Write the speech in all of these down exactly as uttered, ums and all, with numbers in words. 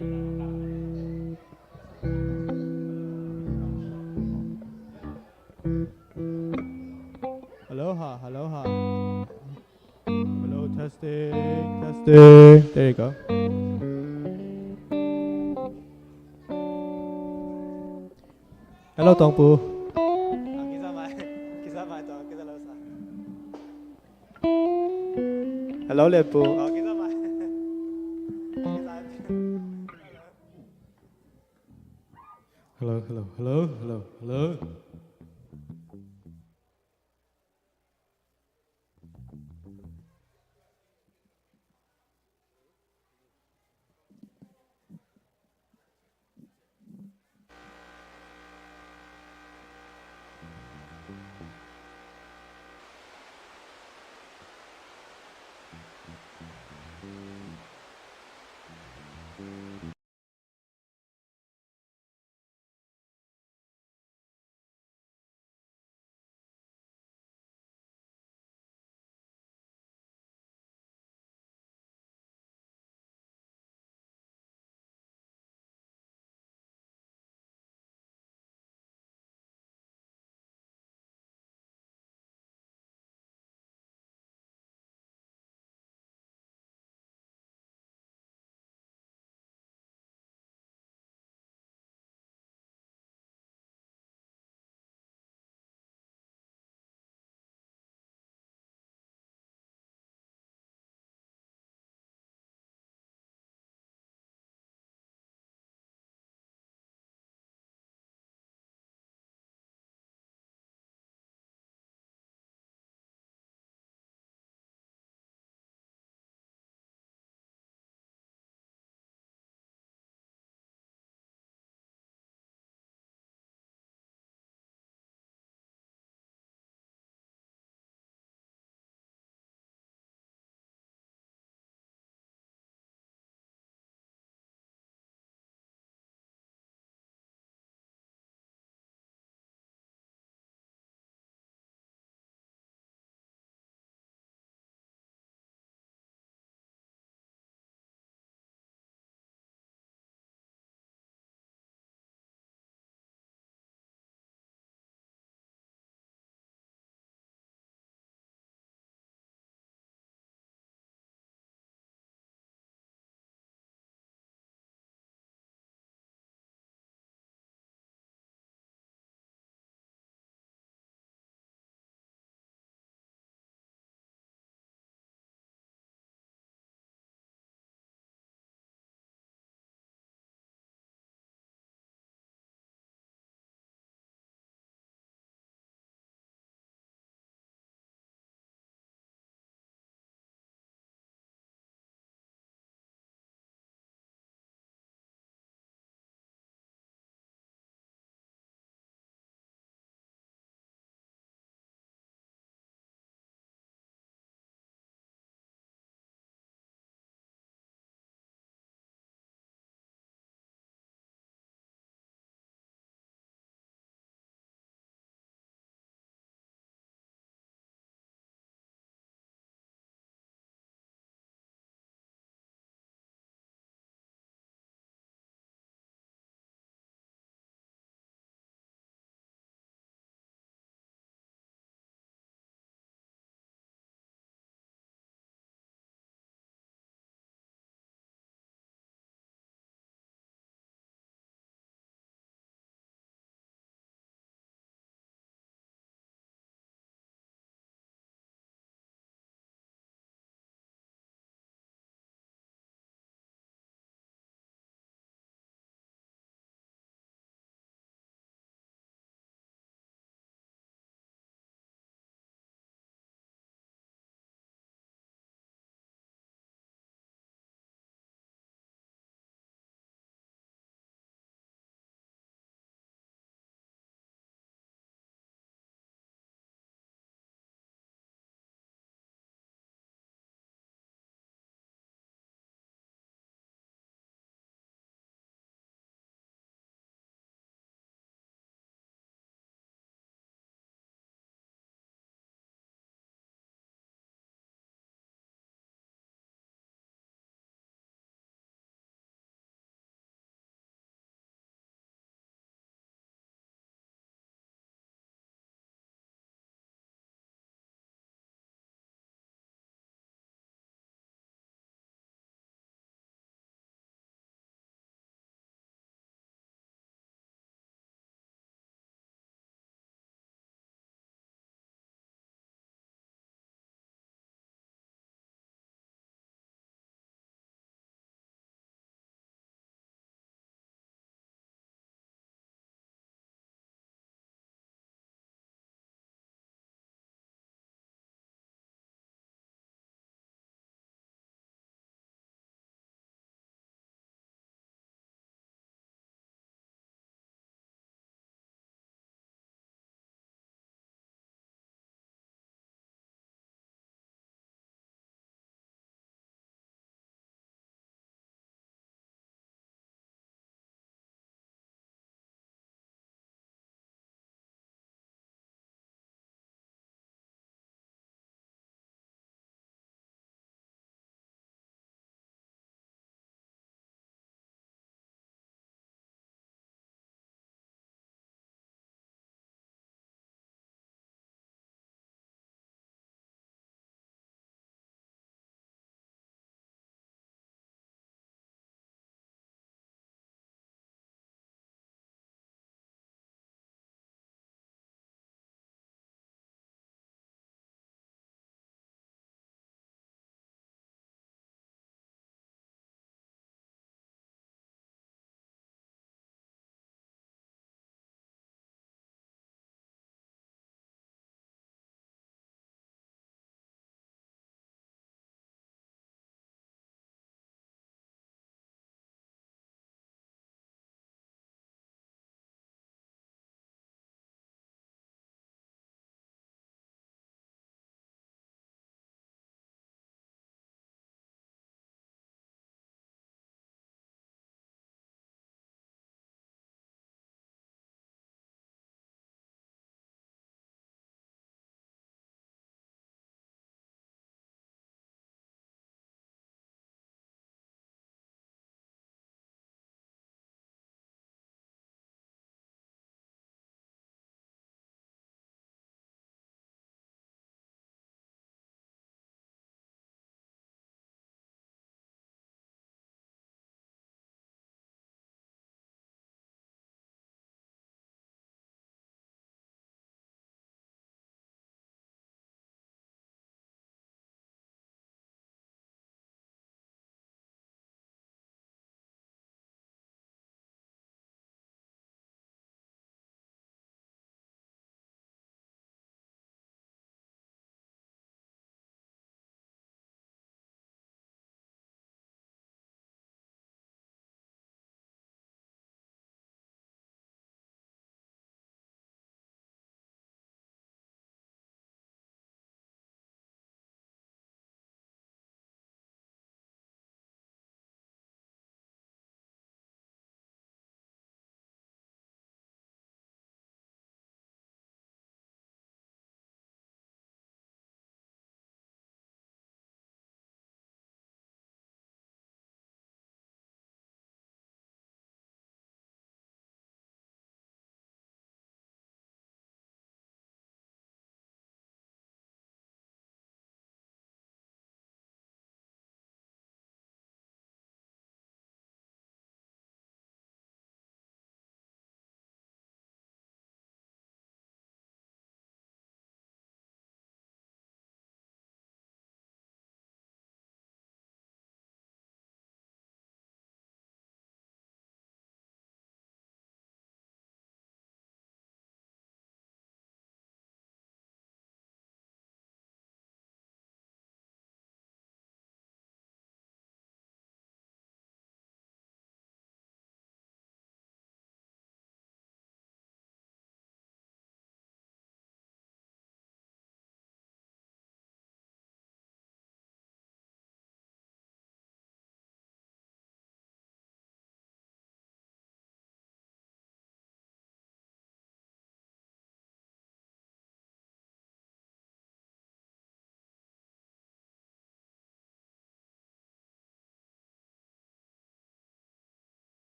Hello, ha, hello, ha. Hello, testing, testing. There you go. Hello, Tongpu. Hello, Lianpu. Hello, hello, hello, hello, hello.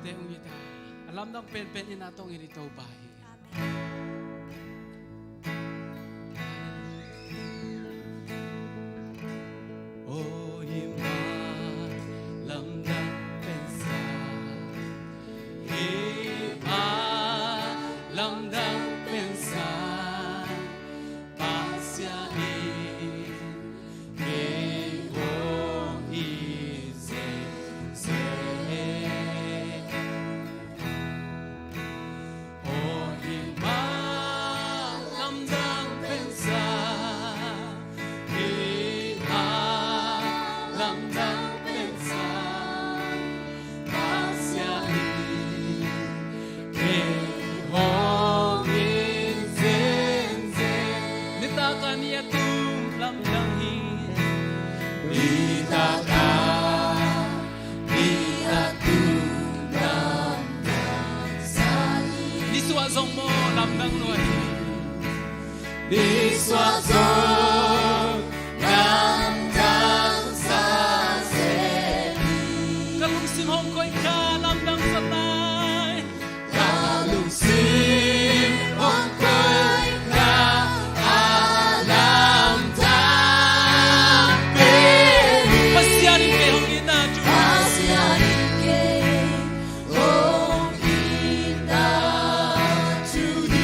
Te ung ita. A lamdang penpen in a tong in i Topa hi. O hima lamdang pensa, hima lamdang pensa, Pasian in kei hong it zenzen. O hima lamdang pensa, hima lamdang pensa, Pasian in kei hong it zenzen. Nitak a ni a tum lamdang hi. Nitak a ni a tum lamdang sa hi. Nisuah zong maw lamdang lua hi. Nisuah zong lamdang sa zen hi. Ka lungsim hong koih kha lamdang sa tai. Ka lungsim hong koih kha a lamdang pen hi. Pasian in kei hong it na tu. Pasian in kei hong it na tu hi.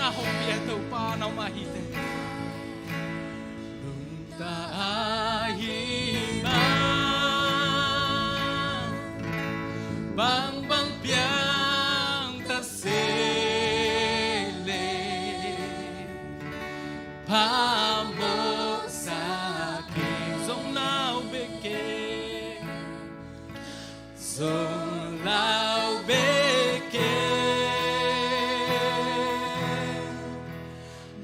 Hong pia Topa na om ahi teh. Nungta ahi mah, bangbang piang ta se leh, phamawhsak hi. Zong lau bek kei, zong lau bek kei.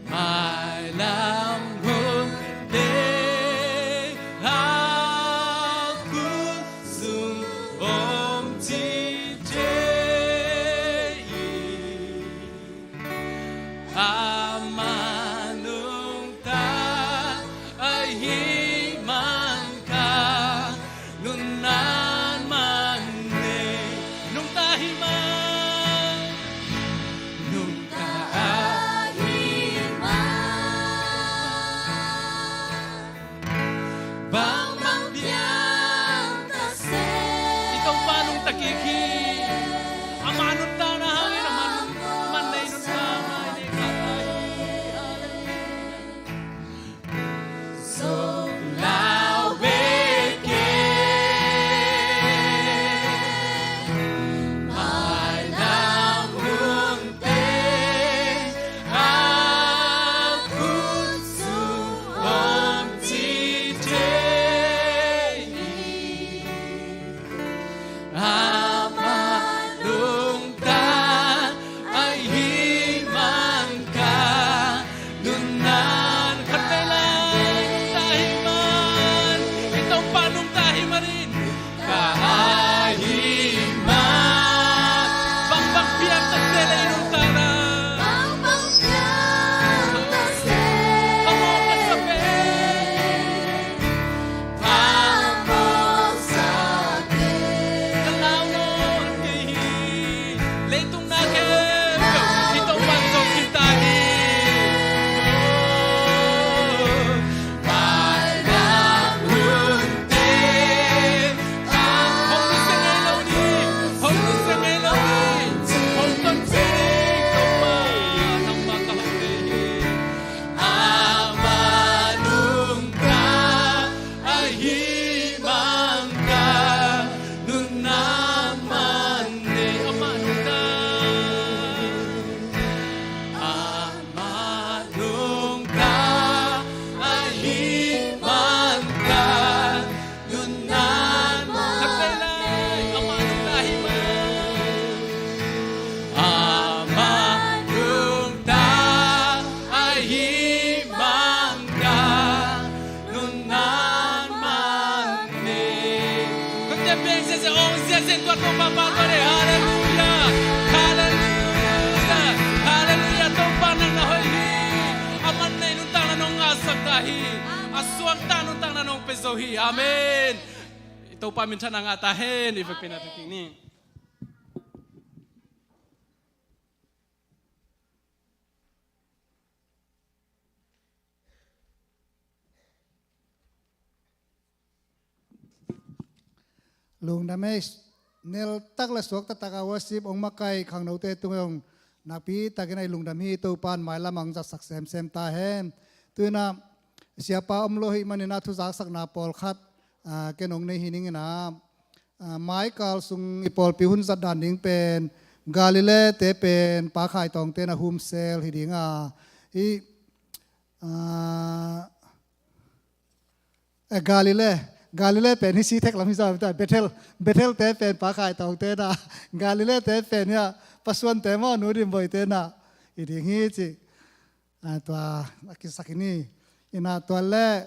Mailam hunte a khut sung om ci thei hi. Amah nungta ahi man kha, nunnan man nei. Nungta ahi man, nungta ahi man, bangbang piang ta se. I Topa nungta kik hi. Amah nuntakna hangin amah nung, man nei nuntakna i neih kha ta hi. Halleluiah. Zong lau bek kei, mailam hunte a khut sung om ci thei hi. Amah nungta ahi man kha, nunnan khat vei lai nungta ahi man. I Topa nungta ahi man in, nungta ahi man. Bangbang piang ta se leh i nungta na, bangbang piang ta se leh, phamawh ka sa pen. Ka lau nawn kei hi. Leitung na khempeuh i Topa in zong khin ta hi. Hong nusia ngei lo ni, hong nusia ngei lo ni, hong ton cia ni, Topa nangmah ka hong deih hi. Amah nungta ahi man kha, nunnan man nei. Amah nungta, amah nungta ahi man kha, nunnan man nei. Amah nungta ahi man, amah nungta ahi man kha, nunnan man nei. Kote beng ziazia, ong ziazia, tua Topa pahtawi ding. Halleluiah. Halleluiah. Halleluiah. Topa nang na hoih hi. A man nei nuntakna nong ngahsak ta hi. A suakta nuntakna nong pia zo hi. Amen. I Topa minthanna ngah ta hen. I vekpi-in a thakik ni. Lungdam ei. Nel tak le suak taktak a worship ong makai khangnote tung ei ong nakpi takin a i lungdam hi. Topan mailam ah ong zatsak semsem ta hen. Tu-in ah siapa om lo hi manin ah thuzaksakna pawlkhat, ah, ken ong nei hi ning in ah, ah, maikal sung i pawlpi hun zat dan ding pen Galilee te pen Pa Khai Tawng te na humsel hi ding a, hi, ah, eh, Galilee, Galilee pen hi Sihthek lam hi zaw ta, Bethel, Bethel te pen Pa Khai Tawng te na, Galilee te pen hi a Pa Suan te maw, Nu Dim Bawi te na hi ding hi ci. Ah, tua a kisak hi ni. In ah tua le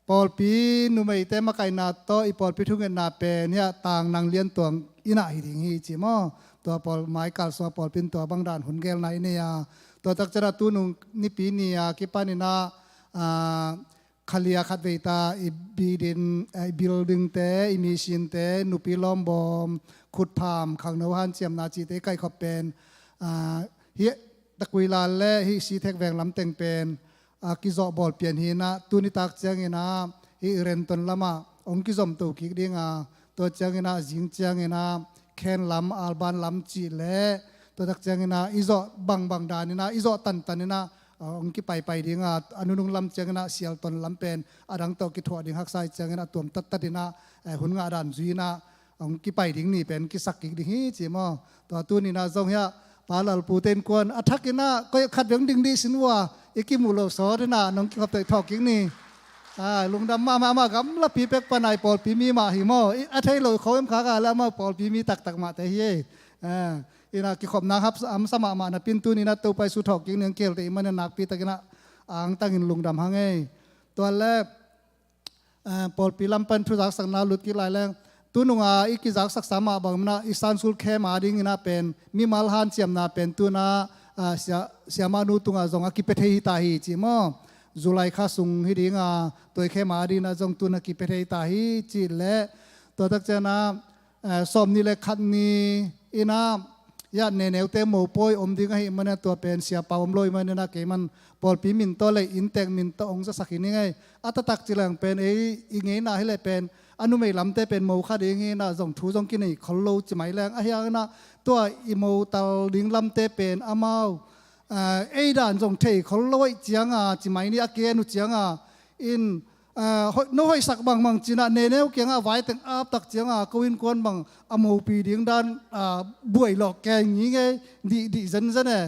pawlpi numeite makaihna tawh i pawlpi thungetna pen hi a Tang Nang Lian Tuang in ah hi ding hi ci maw. Tua pawl maikal sung a pawlpi in tua bang dan hun gelna i nei a, tua tak ciang ah tu nung Nipi ni a kipan in ah, ah, khalia khat vei ta i bidin, eh, i building te, i mission te, nupi lawmbawm, khutpham, khangno hanciamna cihte i kaihkhop pen, ah, hi Takuilal le hi Sihthek veng lam teng pen, ah, kizawh bawl pian hi in ah, tu nitak ciangin ah hi Renton lam ah ong kizom to kik ding a, tua ciangin ah zing ciangin ah Khen lam, Alban lam cih le Tua tak ciangin ah i zawh bangbang danin ah, i zawh tantanin ah, ah, hong kipaipai ding a, a nunung lam ciangin ah sialton lam pen a dang tawh kithuah ding haksa ih ciangin a tuam tattat in ah, eh, hun ngah dan zui in ah hong kipai ding ni pen kisak kik ding hi ci maw. Tua tuni in ah zong hiah Pa Lalpu te innkuan a thak in ah koi khat veng ding dih sin uh a, i kimuh loh sawt in ah nong kikhop teh thawh kik ni. Ah, lungdam mahmah, amah gamlapi pek pan a i pawlpi mi mah hi maw. I, a thei lo khawng em kha ka le amah pawlpi mi taktak mah te hi ei. Ah, in ah kikhopna hap, hamsa mahmah napi in tuni in ah Topa Jesu thawh kik ni, hong kihel teh i man in nakpi takin ah angtangin lungdam hang ei. Tua le, ah, pawlpi lam pan thu zaksakna lut kik lai leng, tunung a i kizaksaksa mah bangin ah i Sunday school camp a dingin ah pen mimal hanciamna pen tu in ah, ah, sia, siamahnu tungah zong a kipia thei hi ta hi ci maw. July kha sung hi ding a, tua i camp a dingin ah zong tu in ah kipia thei ta hi ci le, tua tak ciangin ah, eh, sawmnih le khat ni in ah, hiah Neneute mopawi om ding ahih manin ah tua pen Sia Pau om lo ahih manin ah keiman pawlpi min tawh le inntek min tawh hong zasak hi ning ei. A taktak ci leng pen ei i ngeina hi leh pen a numei lamte pen mo kha ding hi in ah zong thu zong kinei khol lo ci mai leng, ahi hangin ah tua i motal ding lamte pen amau, eh, ei dan zong thei khol lo ahih ciang a ci mai ni, a kigen uh ciang a in, ah, hoih, no hoihsak bangbang ci in ah Neneu kiangah vaiteng ap tak ciang a ko innkuan bang a mopi ding dan, ah, buai lawk kei ngingei dihdih zenzen e.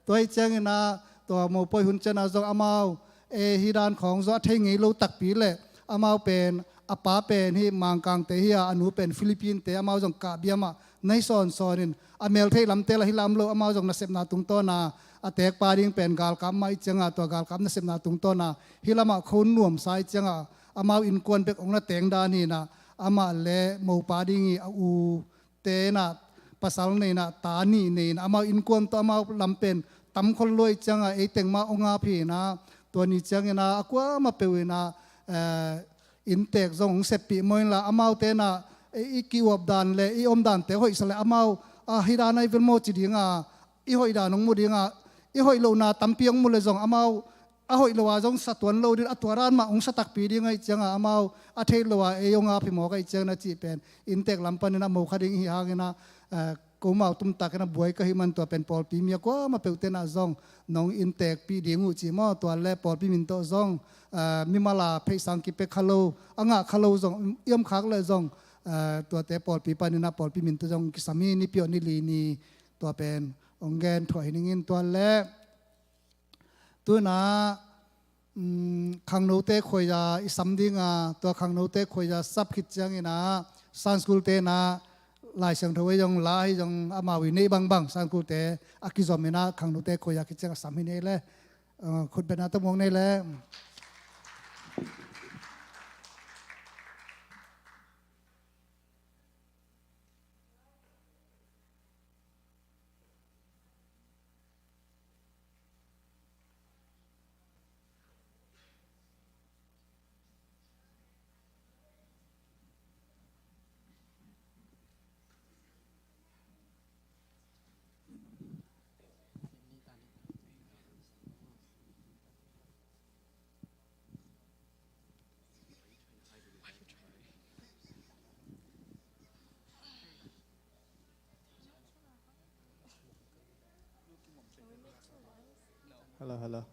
Tua ahih ciangin ah tua mopawi hun ciang ah zong amau, eh, hih dan khawng zong a thei ngei lo takpi le amau pen a pa pen hih Mangkangte hi a, a nu pen Philippine te, amau zong Kabiam ah na hi sawnsawn in a meltheih lamte lah hi lam lo, amau zong nasepna tungtawn a a tekpa ding pen galkap mah ih ciang a tua galkap nasepna tungtawn a hih lamah khon nuamsa ih ciang a amau innkuan bek hong na teng dan hi in ah, amah le mopa ding ih a ute in ah pasal nei in ah ta nih nei in ah amau innkuan tawh amau lam pen tam khol lo ih ciang a ei teng mah hong ap hi in ah, tua ni ciangin ah a kuamah peuh in ah, eh, inntek zong hong seppih maw in la, amaute in ah i, i ki-uap dan le i om dante hoihsa le amau, ah, hih dan ahi vel maw ci ding a, i hoih dan hong mu ding a, i hoih lohna tampi hong mu le zong amau a hoih lo a zong sa tuan lo ding, a tua dan mah hong sa takpi ding ahih ciang a amau a theih loh a ei hong ap hi mawk ahih ciangin a cih pen inntek lam panin a mo kha ding i hih hangin a, eh, komau tumtakin a buai ka hih man tua pen pawlpi mi a kuamah peuhte in ah zong nong inntekpih ding uh ci maw. Tua le pawlpi min tawh zong, eh, mimal a pheisang kipia kha lo, a ngah kha lo zong i om khak leh zong, eh, tuate pawlpi panin a pawlpi min tawh zong kisam hi. Nipi aw ni li ni tua pen hong gen thuah hi ning in. Tua le tu in ah, um, khangnote khuaiza i sam ding a, tua khangnote khuaiza sap khit ciangin ah Sunday school te in ah Lai Siangtho ei zong la hi zong amau i neih bangbang Sunday school te a kizom in ah khangnote khuaiza khit ciang a sam hi nei le, uh, khutbetna tawh muang nei le. Hello, hello.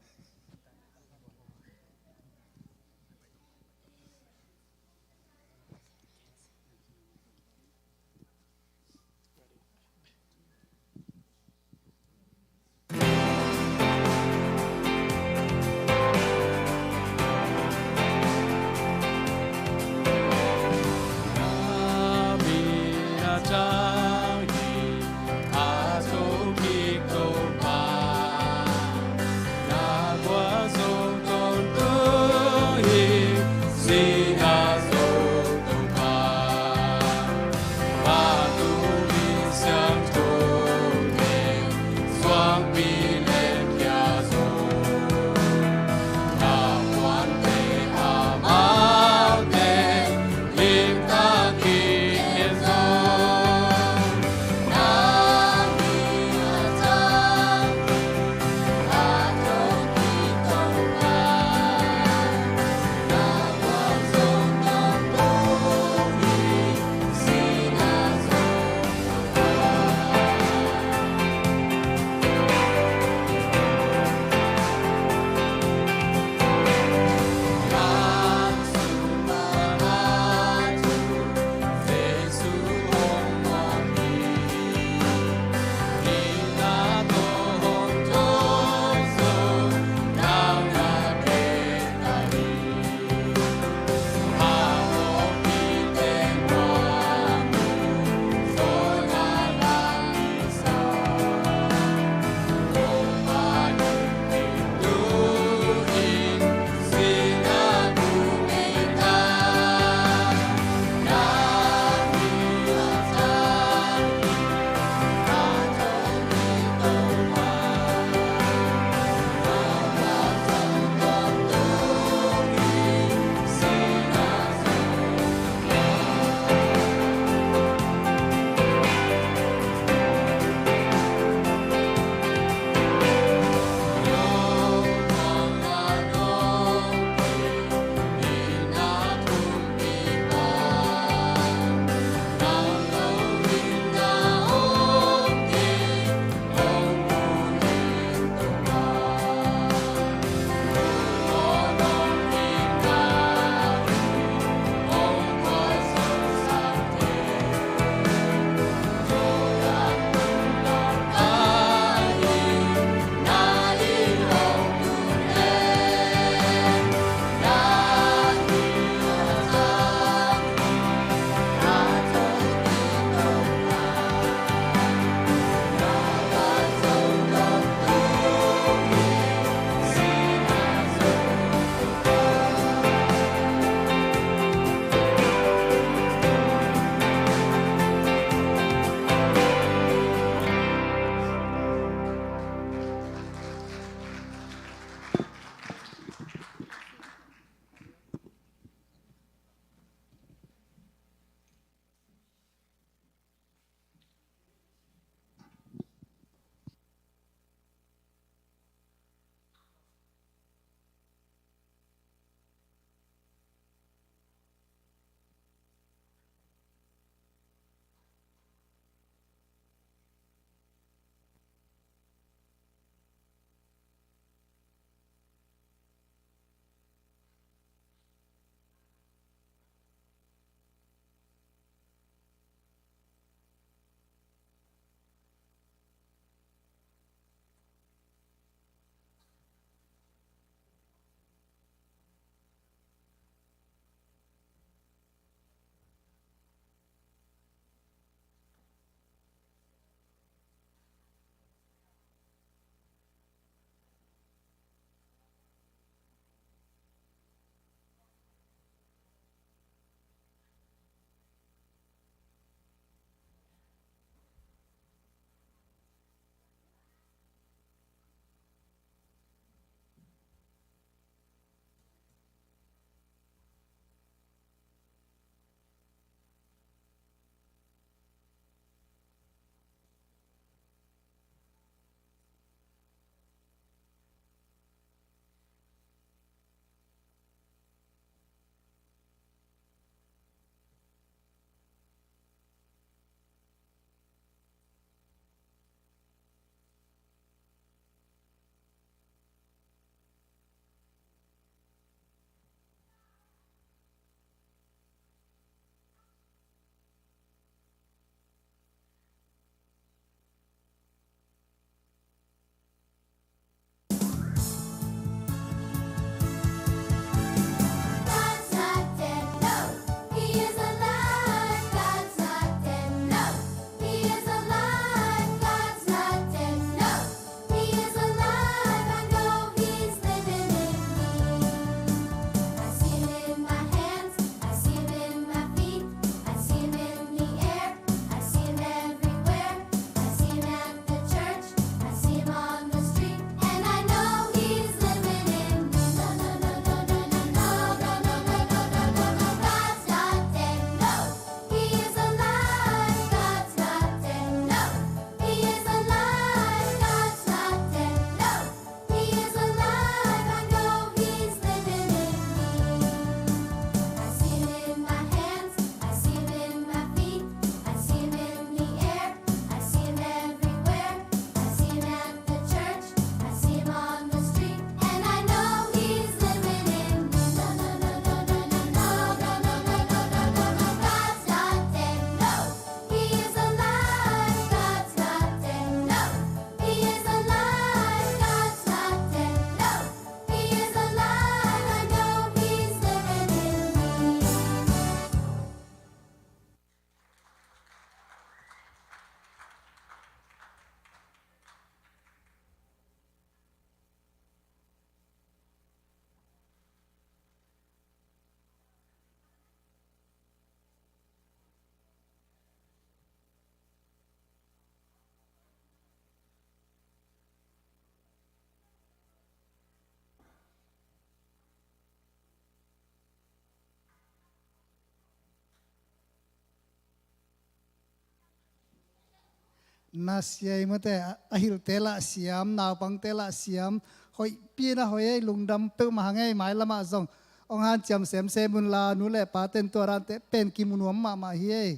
Na sia hi mate, a, a hilhte lah siam, naupangte lah siam, hoihpi na hoih ei, lungdam peuhmah hang ei. Mailamah zong hong hanciam semsem unla, nu le paten tua dante pen kimu nuam mahmah hi ei.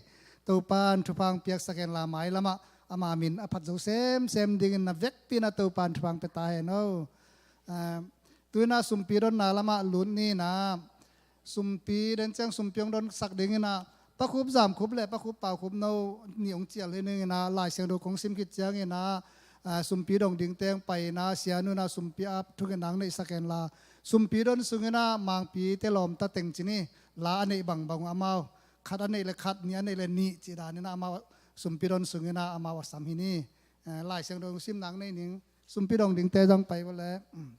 Topan thupha hong piaksak henla, mailamah ama min a phat zo semsem dingin na vekpi na Topan thupha hong pia ta hen aw. Ah, tu-in ah sumpi donna lamah lut ni in ah, sumpi den ciang sumpi hong donsak dingin ah, Pa Khup Zam Khup le Pa Khup Pau Khup No nih hong cial hi ning in ah, Lai Siangtho kong sim khit ciangin ah, ah, sumpi dong dingte hong pai in ah, Sia Nu in ah sumpi ap thungetna hong neihsak henla, sumpi don sungin ah Mangpite lawmta teng ci ni, la a neih bangbang uh amau, khat a neih le khat, nih a neih le nih cih danin ah amau sumpi don sungin ah amau a sam hi ni. Eh, Lai Siangtho simna hong nei ning, sumpi dong dingte zong pai vawleh. Mm.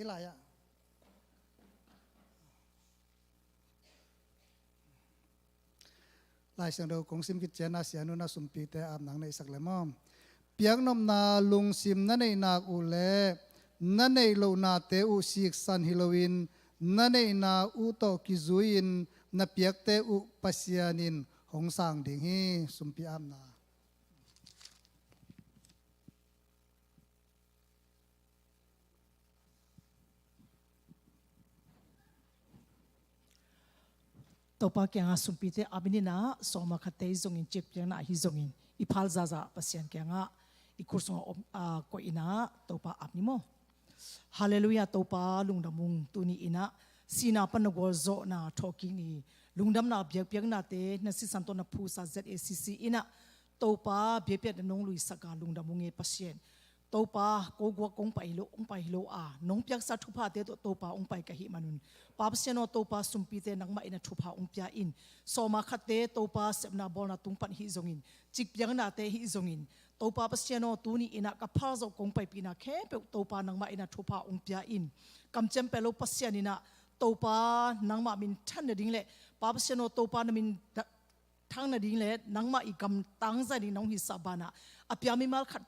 Hih lai-ah Lai Siangtho kong sim khit ciangin ah Sia Nu in ah sumpite apna hong neihsak leh maw. Piaknopna lungsim na neih nak uh leh na neih lohnate uh siksan hi loin, na neihna uh tawh kizui-in na piakte uh Pasian in hong sang ding hi. Sumpi apna. Topa kiangah sumpite ap in ah, sawma khatte ahi zongin, cikpiakna ahi zongin, i phal zahzah Pasian kiangah i khut sungah om, ah, koih in ah Topa ap ni maw. Halleluiah, Topa lungdam ung. Tuni in ah sihna pan na gualzawhna thawhkik ni, lungdamna biakpiaknate na sisan tawh na phusa Z A C C in ah Topa biakpiakna nong luisak a lungdam ung e Pasian. Topa, ko guak kong pai hi lo, hong pai hi lo a, nong piaksa thuphate tawh Topa hong pai ka hih manun, Pa Pasian aw, Topa sumpite nangmah in ah thupha hong pia in. Sawma khatte Topa sepna bawlna tung pan hi zongin, cikpiaknate hi zongin, Topa Pasian aw, tuni in ah ka phal zawh kong paipihna khempeuh Topa nangmah in ah thupha hong pia in. Kamciam peuh lo Pasian in ah Topa nangmah min than nading leh, Pa Pasian aw, Topa na min da- thang nading leh nangmah i gamtang zah ding nong hisah banah, a pia mimal khat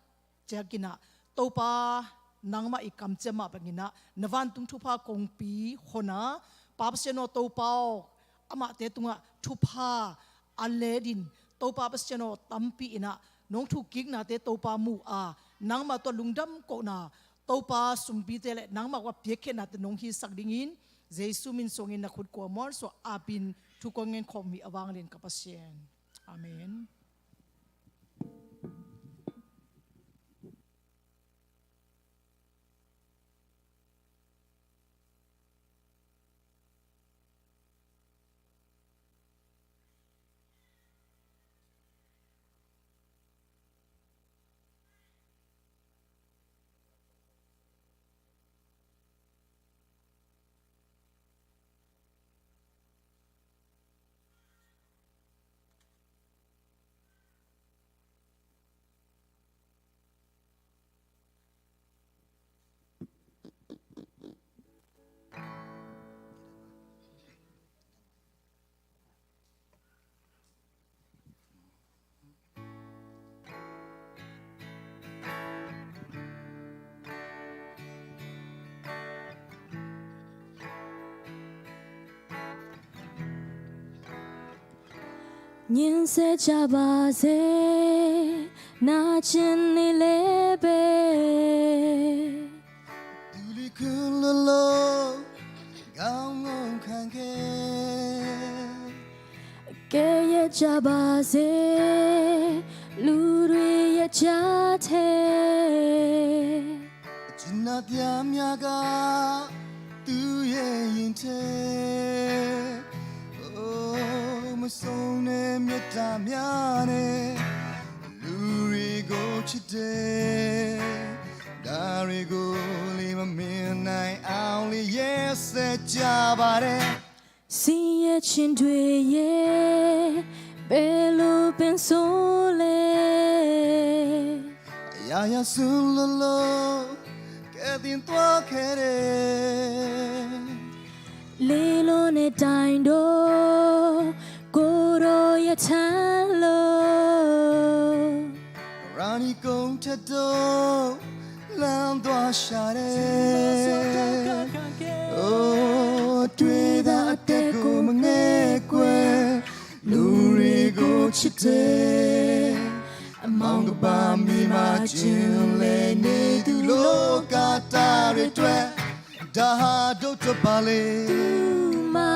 ciangin ah Topa nangmah i kamciam mah bangin ah na vantung thupha kongpi hon a, Pa Pasian aw, Topa aw, amahte tungah thupha a let in, Topa Pasian aw, tampi in ah nong thukkiknate Topa mu a, nangmah tawh lungdam kohna, Topa sumpite le nangmah a piakkhiatnate nong hisak dingin, Jesu min suangin na khut kua mual suah apin thu kong ngen khawm hi a, vanglian ka Pasian. Amen. Nyinse jabase na chinni lebe. Duli kulolo gaungo kanke. Keye jabase luri ye jate. Cina tiamia ga tu ye yinte. Oh, masone miata miane. Luri go chite. Dari go lima minai auli ye se jabare. Siye chindwe ye belu pensole. Yaya sulolo kedin tua kere. Lelo ne daindo koro ya talo. Rani kong tado. လမ်းသွားရှာတယ်။ အိုး တွေ့တာအသက်ကိုမငဲ့ကွက်၊ လူတွေကိုချစ်တယ်။ အမောင်ကပါမီမှာကျင်လည်နေသူလောကသားတွေအတွက် ဒါဟာဒုတ်တပါလေ။ သူ့မှာ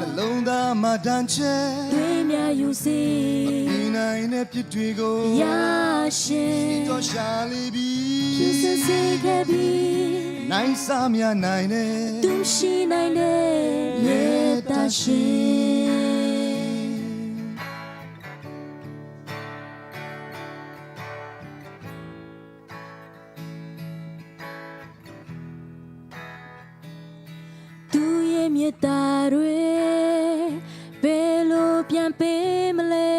နှလုံးသားမှာတန်ချဲ သွေးများယူစေ။ မပြီးနိုင်တဲ့ပြစ်တွေကို ရရှင် စီတော့ရှာလေပြီ။ ဖြူစင်စေခဲ့ပြီ။ နိုင်စမရနိုင်တဲ့ သူမရှိနိုင်တဲ့ မျက်တရှင်။ သူ့ရဲ့မျက်တတွေ ဘယ်လိုပြန်ပေးမလဲ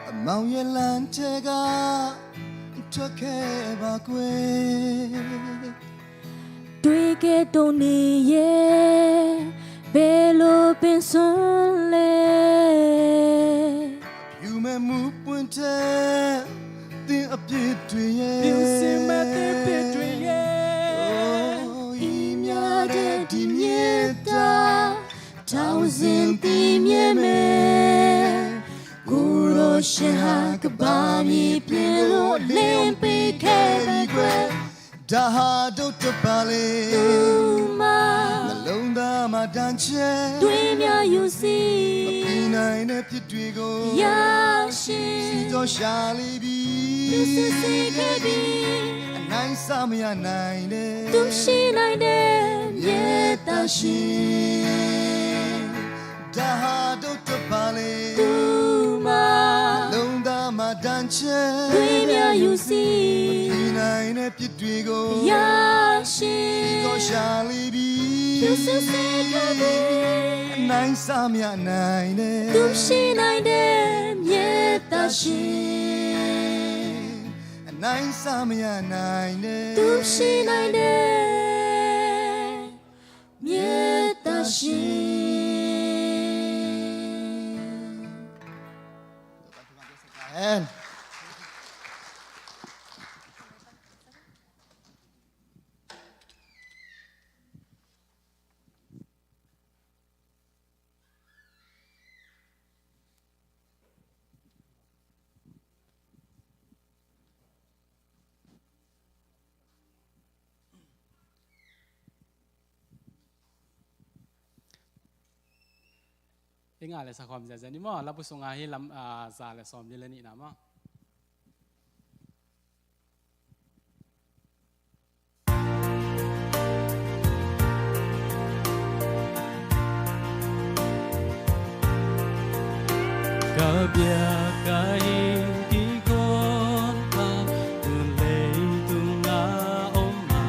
။ အမောင်ရဲ့လမ်းထဲက ထွက်ခဲ့ပါကွယ်။ တွေ့ခဲ့တုန်းနေရဲ့ ဘယ်လိုပင်စွန်းလဲ။ ဖြူမဲ့မူပွင့်ထဲ သင်အပြစ်တွေရဲ့ ဖြူစင်မဲ့သင်အပြစ်တွေရဲ့ အိုး အီးမြတဲ့ဒီမျက်တ ထောင်စဉ်သင်မြဲမယ်။ ကိုယ်တော်ရှင်ဟာကမ္ဘာမြေပြင်ကိုလင်းပေးခဲ့ပြီကွယ်။ ဒါဟာဒုတ်တပါလေ။ သူ့မှာ နှလုံးသားမှာတန်ချဲ သွေးများယူစေ။ မပြီးနိုင်တဲ့ပြစ်တွေကို ရရှင် စီတော့ရှာလေပြီ။ ဖြူစင်စေခဲ့ပြီ။ အနိုင်စမရနိုင်တဲ့ သူမရှိနိုင်တဲ့ မျက်တရှင်။ ဒါဟာဒုတ်တပါလေ။ သူ့မှာ နှလုံးသားမှာတန်ချဲ သွေးများယူစေ။ မပြီးနိုင်တဲ့ပြစ်တွေကို ရရှင် စီတော့ရှာလေပြီ။ ဖြူစင်စေခဲ့ပြီ။ အနိုင်စမရနိုင်တဲ့ သူမရှိနိုင်တဲ့ မျက်တရှင်။ အနိုင်စမရနိုင်တဲ့ သူမရှိနိုင်တဲ့ မျက်တရှင်။ အမင်။ Ei ngah le sa khawm ziazia ni maw, labu sungah hi lam, ah, za le sawmli le nihna maw. Ka biak a hing kikuan pa, tu leitung a om a,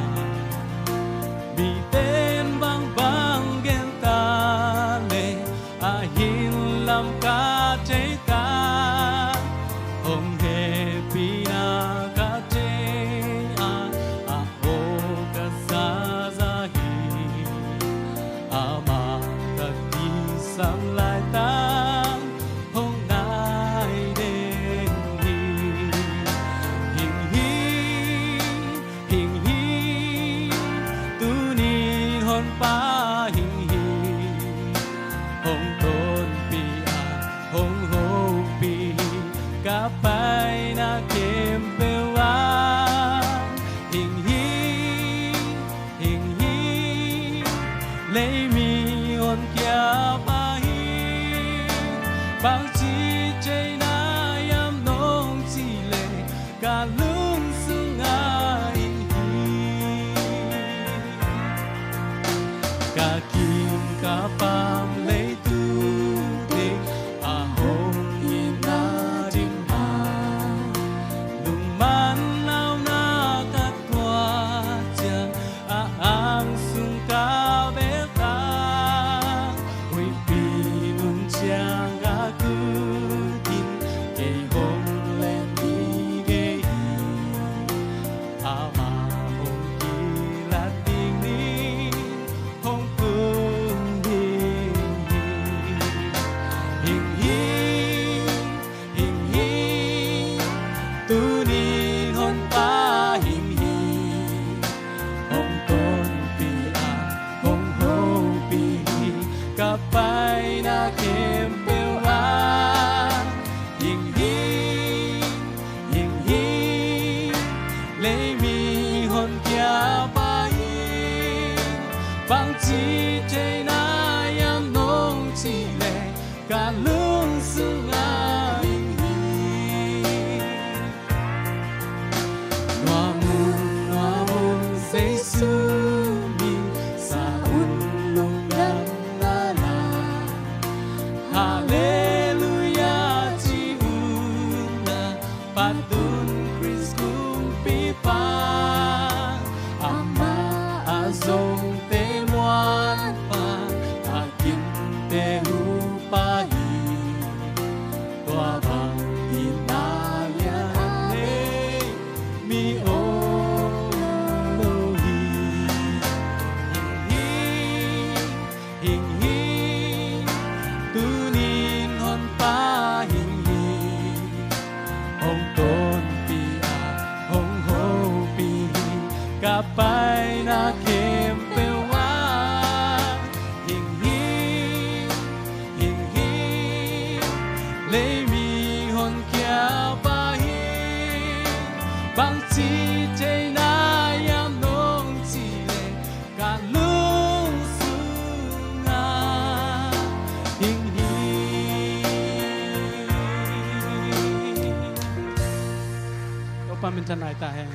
mite'n bangbang gen ta leh, a hin lam ka thei ta, hong hehpihna ka thei a, a aw ka sa zah hi. Amah ka kisam laitak hong nai den hi. Hing hi, hing hi, tuni Honpa hing hi. Hong tonpih a, hong hopih hi, ka paina khempeuh ah. Hing hi, hing hi, lei mi honkhia pah hi. Bangci theihna hiam nong cih leh, ka lungsung ah hing hi. Ka kim ka pam leitung teng a hong itna ding a, lungman nauna ka tuah ciang, a ang sung ka bel ta. Huihpi nung ciang a kut in, kei hong len hi kei hi. Amah hong kilat ding ni hong tung hi. Hing hi, hing hi, tuni Honpa Ci thei na hiam nong cih leh ka lung sungah hing hi. Nuam un, nuam un, Jesu min sa un lungdam na la. Halleluia ci un na, phat un Khrist kumpipa. Amah a zongte muanpa, a gimte hupa hi. Tua bang itna lian a nei mi om lo hi. Hing hi, hing hi, tunin Honpa hing hi. Hong tonpih a, hong hopih hi, ka paina khempeuh ah. Hing hi, hing hi, leimi honkhia pa hi. Bangci thei na hiam nong cih leh ka lung sungah hing hi. Topa minthanna hi ta hen.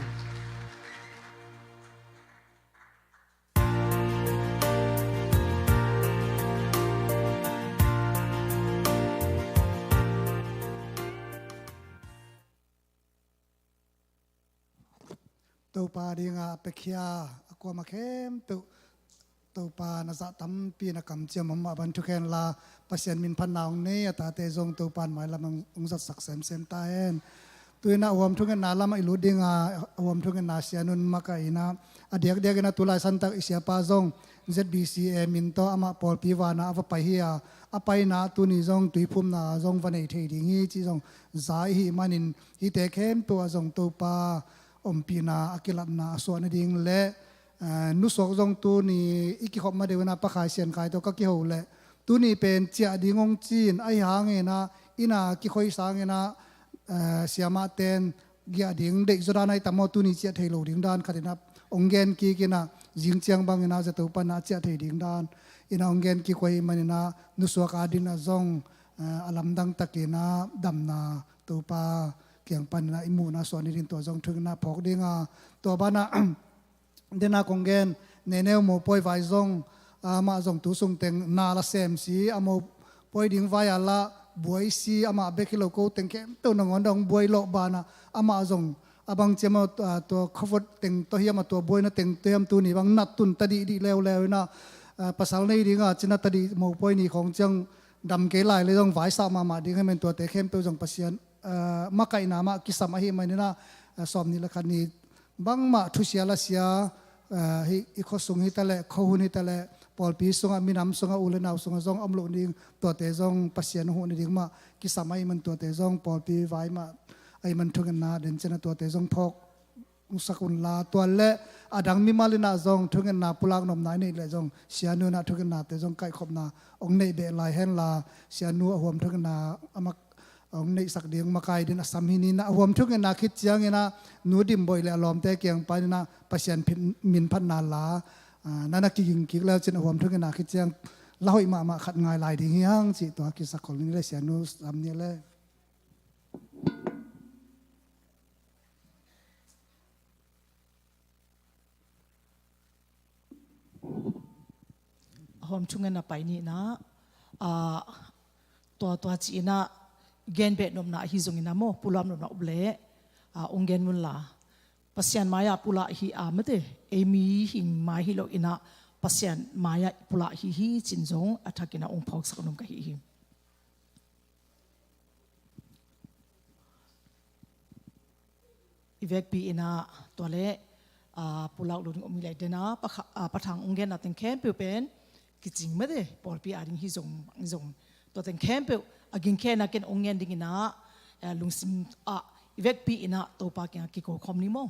Topa dingah a piakhia a kuamah khempeuh Topa na zah tampi na kamciam om mah bang thukhen la, Pasian min phatna hong nei a tate zong Topa in mailam hong zatsak semsem ta hen. Tu-in ah huam thungetna lamah i lut ding a, huam thungetna sianun makaih in ah, a diakdiak in ah tulai santak i siapa zong Z B C A min tawh amah pawlpi vana a va pai hi a, a paina tuni zong tuiphumna zong va nei thei ding hi cih zong za i hih manin hihte khempeuh ah zong Topa ompihna a kilatna a suah nading le, eh, nusuak zong tuni i kikhop ma deuh in ah Pa Khai Sian Khai tawh ka kiho leh tuni pen ciah ding hong ci-in ahi hangin ah inn a kikhoi sangin ah, eh, siamahte in giah ding deih zaw dan ahi tam maw, tuni ciah thei lo ding dan khat in ah hong gen kik in ah zing ciang bangin ah zato pan ah ciah thei ding dan in ah hong gen kik uh ahih manin ah nusuak a din ah zong, eh, a lamdang takin ah damna Topa kiang panin ah i muhna suah ni ding tua zong thungetna phawk ding a, tua banah dena kong gen, Neneu mopawi vai zong, amah zong tu sung teng na la sem si, a mopawi ding vai a la buai si, amah bek hi lo ko teng khempeuh nangawn dong buai lawh banah amah zong a bang ciam a, a, tua khuavot teng tawh hiam a tua buaina teng tawh hiam tuni bang nat tun ta dihdih leuleu in ah, a, pasal nei ding a cina ta dih mopawi ni khawng ciang dam kei lai le zong vaisah mahmah ding hi men tuate khempeuh zong Pasian, a, makaihna mah kisam ahih manin ah, a, sawm nih le khat ni bangmah thusia lasia, a, hih i khuasung hi ta leh, khuahun hi ta leh, pawlpi sungah, minam sungah, u le nau sungah zong om loh ding, tuate zong Pasian huh nading mah kisam ahih man tuate zong pawlpi vai mah ahih man thungetna den ciang ah tuate zong phawk sak un la, tua leh a dang mimal in ah zong thungetna pulak nopna i neih leh zong sianu in ah thungetnate zong kaihkhopna hong neih beh lai hen la, sianu a huam thungetna a mak hong neihsak ding makai din a sam hi ni in ah, a huam thungetna khit ciangin ah Nu Dim Bawi le a lawmte kiang panin ah Pasian phin-, min phatna la, a, na na kiging kik leu cin a huam thungetna khit ciang la hoih mahmah khat ngai lai ding hi hang cih tua kisak khol ni le sianu sam ni le. Huam thungetna pai ni in ah, a, tua tua ci in ah gen beh nopna ahi zongin ah maw, pulak nopna up leh, a, hong gen mun la. Pasian mai-ah pulak hi a mate, ei mihing mai hi lo in ah Pasian mai-ah pulak hi hi cin zong a thakin ah hong phawksak nuam ka hi hi. I vekpi in ah tua leh, a, pulak lo ding om hi leh den a, Pa Kha-, a, Pa Thang hong genna teng khempeuh pen kicing mate, pawlpi a ding hi zong, hi zong. Tua teng khempeuh a gingkhen a ken hong gen ding in ah, a, lungsim ah i vekpi in ah Topa kiang ah kiko khawm ni maw.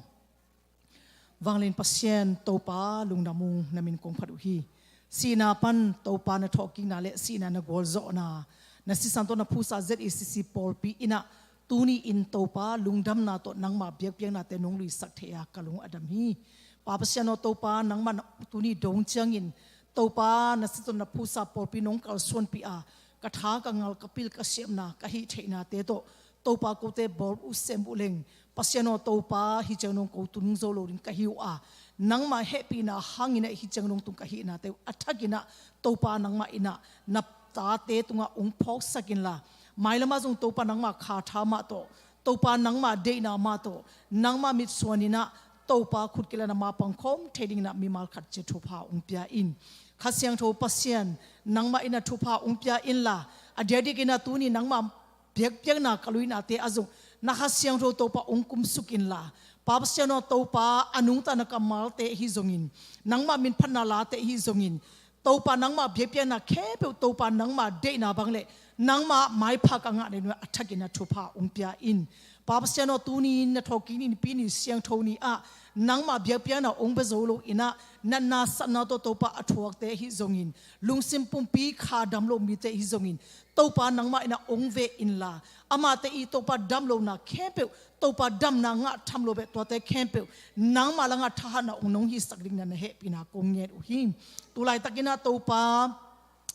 Vanglian Pasian Topa lungdam ung, na min kong phat uh hi. Sihna pan Topa na thawhkikna le sihna na gualzawhna, na sisan tawh na phusa Z A C C pawlpi in ah tuni in Topa lungdamna tawh nangma biakpiaknate nong luisak theih a ka lung a dam hi. Pa Pasian aw Topa, nangmah tuni dong ciangin Topa, na siatna na phusa pawlpi nong kalsuanpih a, ka tha ka ngal ka pil ka siamna ka hih theihnate tawh Topa kote bawl uh sem uh leng, Pasian aw Topa, hih ciang dong ko tung zo lo ding ka hi uh a, nangmah hehpihna hangin ah hih ciang dong tung ka hihnate uh a thakin ah Topa nangmah in ah na tate tungah ong phawksak inla, mailamah zong Topa nangmah kha tha mah tawh, Topa nangmah deihna mah tawh, nangmah mitsuan in ah Topa khut kila na mapang khawm thei dingin ah mimal khat ciat thupha ong pia in. Kha Siangtho Pasian, nangmah in ah thupha ong pia inla, a diakdiakin ah tuni nangmah biakpiakna ka luinate ah zong na Kha Siangtho Topa ong kumsuk inla, Pa Pasian aw Topa, a nungta na kammalte ahi zongin, nangmah minphatna late ahi zongin, Topa nangmah biakpiakna khempeuh, Topa nangmah deihna bang le nangmah maipha ka ngahna ding a thakin ah thupha ong pia in. Pa Pasian aw, tuni in na thawhkik ni, Nipi ni, Siangtho ni ah nangmah biakpiakna ong bia zo lo in ah, natna satna tawh Topa a thuakte ahi zongin, lungsim pumpi kha dam lo mite ahi zongin, Topa nangmah in ah ong ve inla, amate i Topa dam lona khempeuh, Topa damna ngah tham lo beh tuate khempeuh nangmah langah thahatna ong nong hisak dingin ah na hehpihna kong ngen uh hi. Tulaitakin ah Topa,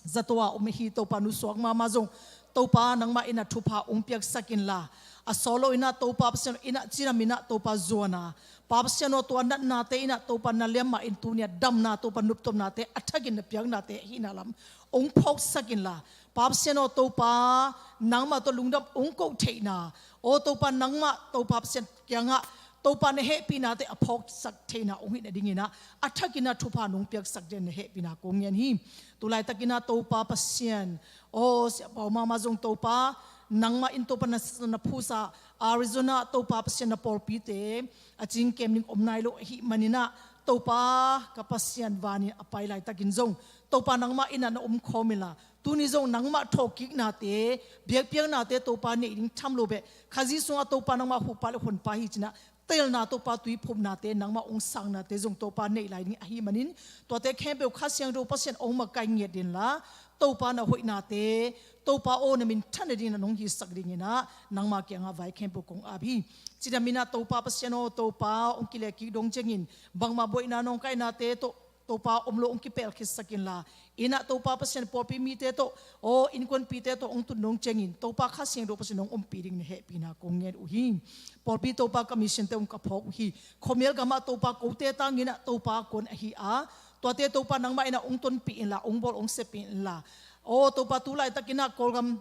zato a om ahi Topa nusuak mahmah zong, Topa nangmah in ah thupha ong piaksak inla, a sawt lo in ah Topa Pasian in ah cidam in ah Topa zuan a, Pa Pasian aw, tua natnate in ah Topa na liam mah in tuni ah damna, Topa noptomnate a thakin na piaknate ahihna lam ong phawksak inla, Pa Pasian aw Topa, nangmah tawh lungdam ong koh theihna, aw Topa nangmah Topa Pasian kiangah Topa na hehpihnate a phawksak theihna ong hih nadingin ah a thakin ah thupha nong piaksak dingin na hehpihna kong ngen hi. Tulaitakin ah Topa Pasian, aw Sia Pau mahmah zong Topa, nangmah in Topa na, na phusa Arizona Topa Pasian na pawlpite a cing kem ding om nai lo ahih manin ah, Topa ka Pasian, vanin a pai laitakin zong Topa nangmah in ah na om khawm inla, tuni zong nangmah thawhkiknate, biakpiaknate Topa neih ding tham lo beh, Khazih sungah Topa nangmah hupa le honpa hi ci-in ah telna, Topa tuiphumnate, nangmah ong sangnate zong Topa neih lai ding ahih manin, tuate khempeuh Kha Siangtho Pasian ong makaih ngiat inla, Topa na hoihnate, Topa aw na minthanna dingin ah nong hisak dingin ah nangmah kiangah vai khempeuh kong ap hi. Cidam in ah Topa Pasian aw Topa, ong kileh kik dong ciangin bangmah buaina nawngkaihnate tawh Topa om lo ong kipelh khitsak inla, in ah Topa Pasian pawlpi mite tawh, aw innkuanpihte tawh ong tun dong ciangin Topa Kha Siangtho Pasian ong ompih dingin na hehpihna kong ngen uh hi. Pawlpi Topa ka missionte ong ka phawk uh hi. Khuamial gamah Topa kote tangin ah Topa kuan ahi a, tuate Topa nangmah in ah ong tonpih inla, ong bawl ong seppih inla, aw Topa tulaitakin ah Kawlgam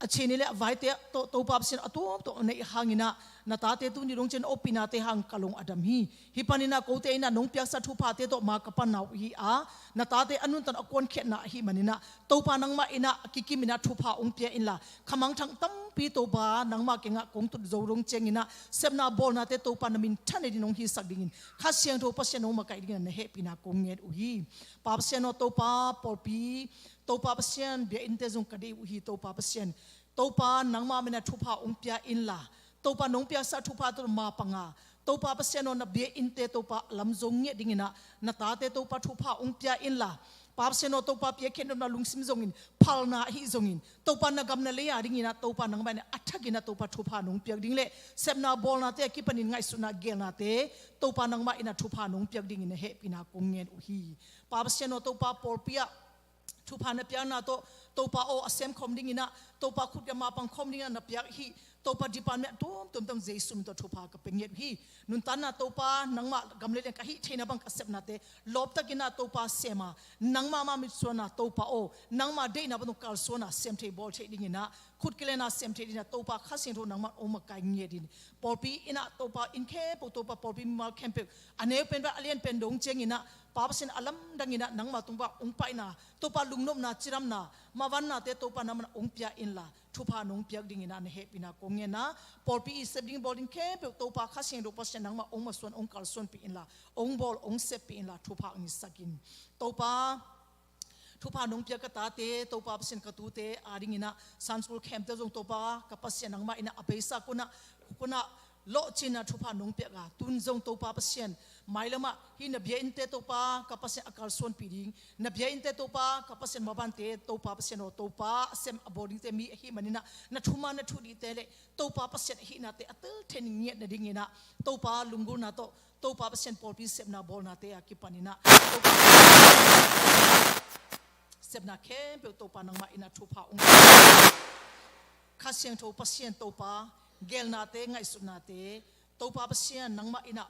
a chin i le a vaite tawh Topa Pasian a tuamtuam a neih hangin ah na tate tuni dong ciang opihnate hang ka lung a dam hi. Hih panin ah kote in ah nong piaksa thuphate tawh ma ka panna uh hi a, na tate a nuntan a kuankhiatna ahih manin ah Topa nangmah in ah a kikim in ah thupha ong pia inla, khamangthang tampi Topa nangmah kiangah kong tut zo dong ciangin ah sepna bawlnate Topa na minthanna dingin ong hisak dingin Kha Siangtho Pasian ong makaih dingin ah na hehpihna kong ngen uh hi. Pa Pasian aw Topa, pawlpi Topa Pasian, bia innte zong ka deih uh hi Topa Pasian. Topa nangmah min ah thupha ong pia inla, Topa nong piaksa thupha tawh ma panga, Topa Pasian aw na bia innte Topa lam zong ngiat dingin ah na tate Topa thupha ong pia inla, Pa Pasian aw Topa piakkhiat nopna lungsim zongin, phalna ahi zongin, Topa na gam na lei a dingin ah Topa nangmah in ah a thakin ah Topa thupha nong piak ding le sepna bawlnate a kipanin ngaihsutna gelnate Topa nangmah in ah thupha nong piak dingin na hehpihna kong ngen uh hi. Pa Pasian aw Topa pawlpi ah thupha na piakna tawh Topa aw a semkhawm dingin ah Topa khut ka mapang khawm dingin ah na piak hi. Topa department a tuamtuam tawh Jesu min tawh thupha ka pia ngiat uh hi. Nuntakna Topa nangmah gam le liang ka hih theihna bang ka sepnate lawptakin ah Topa sem a, nangmah mah mitsuanna Topa aw, nangmah deihna bang tawh kalsuanna sem thei bawl thei dingin ah, khut kilena sem thei dingin ah Topa Kha Siangtho nangmah ong makaih ngiat in. Pawlpi in ah Topa inn khempeuh, Topa pawlpi mimal khempeuh, a neu pen bang a lian pen dong ciangin ah Pa Pasian a lamdang in ah nangmah tung bang ong paina, Topa lungnopna, cidamna, mavannate Topa nangmah ong pia inla, thupha nong piak dingin ah na hehpihna kong ngen a, pawlpi i sep ding bawl ding khempeuh Topa Kha Siangtho Pasian nangmah ong masuan, ong kalsuanpih inla, ong bawl ong seppih inla, thupha ong hisak in. Topa, thupha nong piak ka tate, Topa Pasian ka tute a dingin ah Sunday school camp te zong Topa ka Pasian nangmah in ah a beisa kunah, kunah lawhcin ah thupha nong piak a, tun zong Topa Pasian Mailamah hih na bia innte Topa ka Pasian a kalsuanpih ding, na bia innte Topa ka Pasian mabante Topa Pasian aw, Topa a sem a bawl dingte mi ahih maninah na thuman na thudihte le Topa Pasian ahihnate a tel theih ngiat nadinginah Topa lunggulhna tawh Topa Pasian pawlpi sepna bawlnate a kipaninah Topa sepna khempeuh Topa nangmah innah thupha ung. Kha Siangtho Pasian Topa, gelnate ngaihsutnate Topa Pasian nangmah innah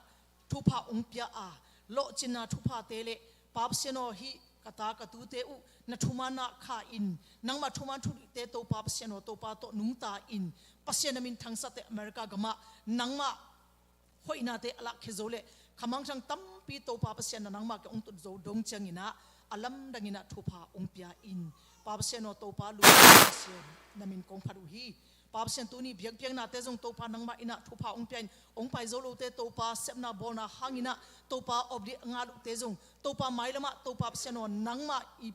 thupha ung pia a, lawhcinna thuphate le Pa Pasian aw, hih ka ta ka tute uh na thuman ah kha in, nangmah thuman thudihte Topa Pasian aw, Topa tawh nungta in, Pasian na min thangsate America gamah nangmah hoihnate a lakkhia zo le khamangthang tampi Topa Pasian na nangmah kiang ung tut zo dong cianginah a lamdanginah thupha ung pia in. Pa Pasian aw, Topa lu Pasian na min kong phat uh hi. Pa Pasian tuni biakpiaknate zong Topa nangmah innah thupha ong pia in, ong pai zo lote Topa sepna bawlna hanginah Topa awpdih a ngah lohte zong Topa mailamah Topa Pasian aw nangmah i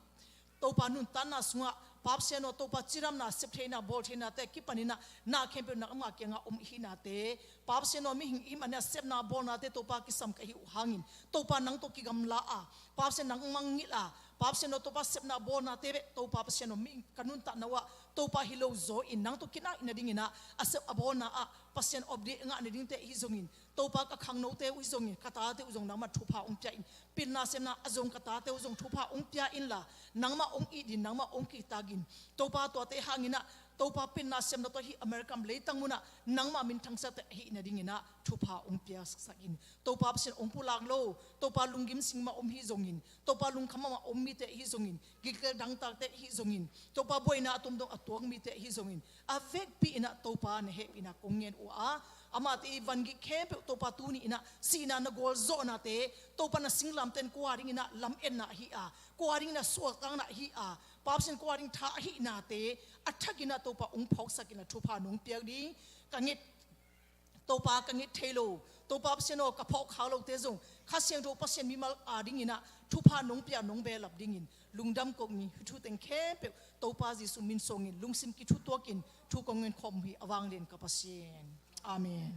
Topa nuntanna sungah Pa Pasian aw Topa cidamna septheihna bawltheihnate kipaninah na khempeuh nangmah kiangah om ihihnate Pa Pasian aw mihing ihih maninah sepna bawlnate Topa kisam ka hih uh hangin Topa nang tawh kigamla a Pa Pasian nang mangngilh a Pa Pasian aw Topa sepna bawlnate beh Topa Pasian aw mihing ka nuntakna uhah Topa hi lo zaw in nang tawh kinai nadinginah a sep a bawlna ah Pasian awpdih a ngah nadingte hi zongin Topa ka khangnote uh hi zongin ka tate uh zong nangmah thupha ong pia in pilna sepna a zong ka tate uh zong thupha ong pia inla nangmah ong it in nangmah ong kihtak in Topa tuate hanginah Topa pilna sepna tawh hih America leitang munah nangmah min thangsate ahih nadinginah thupha ong pia saksak in Topa Pasian ong pulak lo Topa lunggim sing mah om hi zongin Topa lungkham mah om mite hi zongin gilkial dangtakte hi zongin Topa buaina a tumdong a tuak mite hi zongin a vekpi innah Topa na hehpihna kong ngen uh a amahte i vangik khempeuh Topa tuni innah sihna na gualzawhnate Topa na singlamten kua dinginah lametna ahi a kua dinginah suaktakna ahi a Pa Pasian kua ding tha ahihnate a thakinah Topa ung phawksak innah thupha nong piak ding ka nget Topa ka nget thei lo Topa Pasian aw ka phawk khak lote zong Kha Siangtho Pasian mimal a dinginah thupha nong pia nong belap dingin lungdam kong hi. Hih thuteng khempeuh Topa Jesu min sawngin lungsim kithutuakin thu kong ngen khawm uh hi a vanglian ka Pasian. Amen.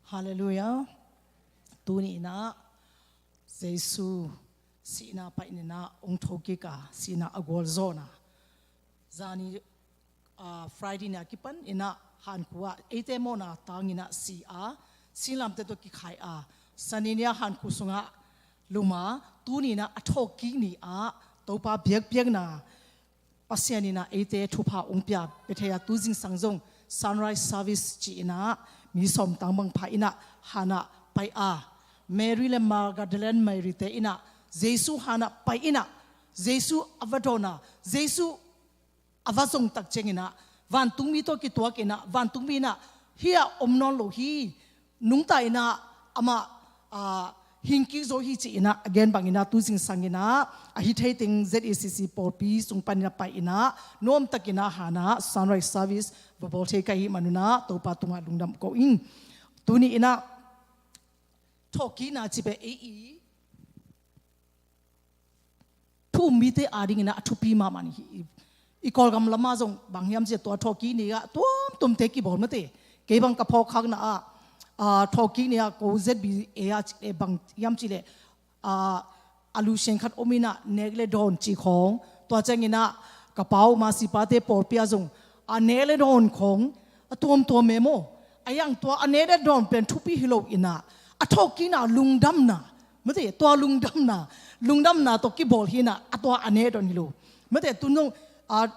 Halleluiah. Tuni inah Jesu sihna paina inah hong thokik a, sihna a gualzawhna. Zani, ah, Friday ni a kipan inah hankhu ah eite mawhna tang inah si a, singlamteh tawh kikhai a, Sani ni a hankhu sungah lum a, tuni inah a thawhkik ni ah Topa biakpiakna Pasian inah eite thupha hong pia Bethel ah tu zingsang zong sunrise service ci inah mi sawm tang bang pha inah hanah pai a, Mary le Magdalene Mary te inah Jesu hanah pai inah Jesu a va dawn a, Jesu a va zong tak ciang inah vantungmi tawh kituak inah vantungmi inah hih ah om nawn lo hi, nungta inah amah, ah, hingkik zo hi ci inah a gen bang inah tu zingsang inah a hi thei teng Z E C C pawlpi sung pan inah pai inah nuam tak inah hanah sunrise service va bawl thei ka hih man un ah Topa tungah lungdam ko ing. Tuni inah thawhkikna ci pen ei i thu um mite ading inah a thupi mahmah hi. I Kawlgam lamah zong bang hiam cih leh tua thawhkik ni ah tuamtuamte kibawl mate. Kei bang ka phawkkhakna ah, ah, thawhkik ni ah ko Z B A ah cih leh bang hiam cih leh, ah, a lu sian khat om inah nek le dawn cih khawng, tua ciang inah ka pau ma sipate pawlpi ah zong a nek le dawn khawng a tuamtuam e maw. A hiang tua a nek le dawn pen thupi hi lo inah a thawhkikna lungdamna mate, tua lungdamna, lungdamna tawh kibawl hi inah a tua a nek dawn hi lo. Mate, tun zong, ah,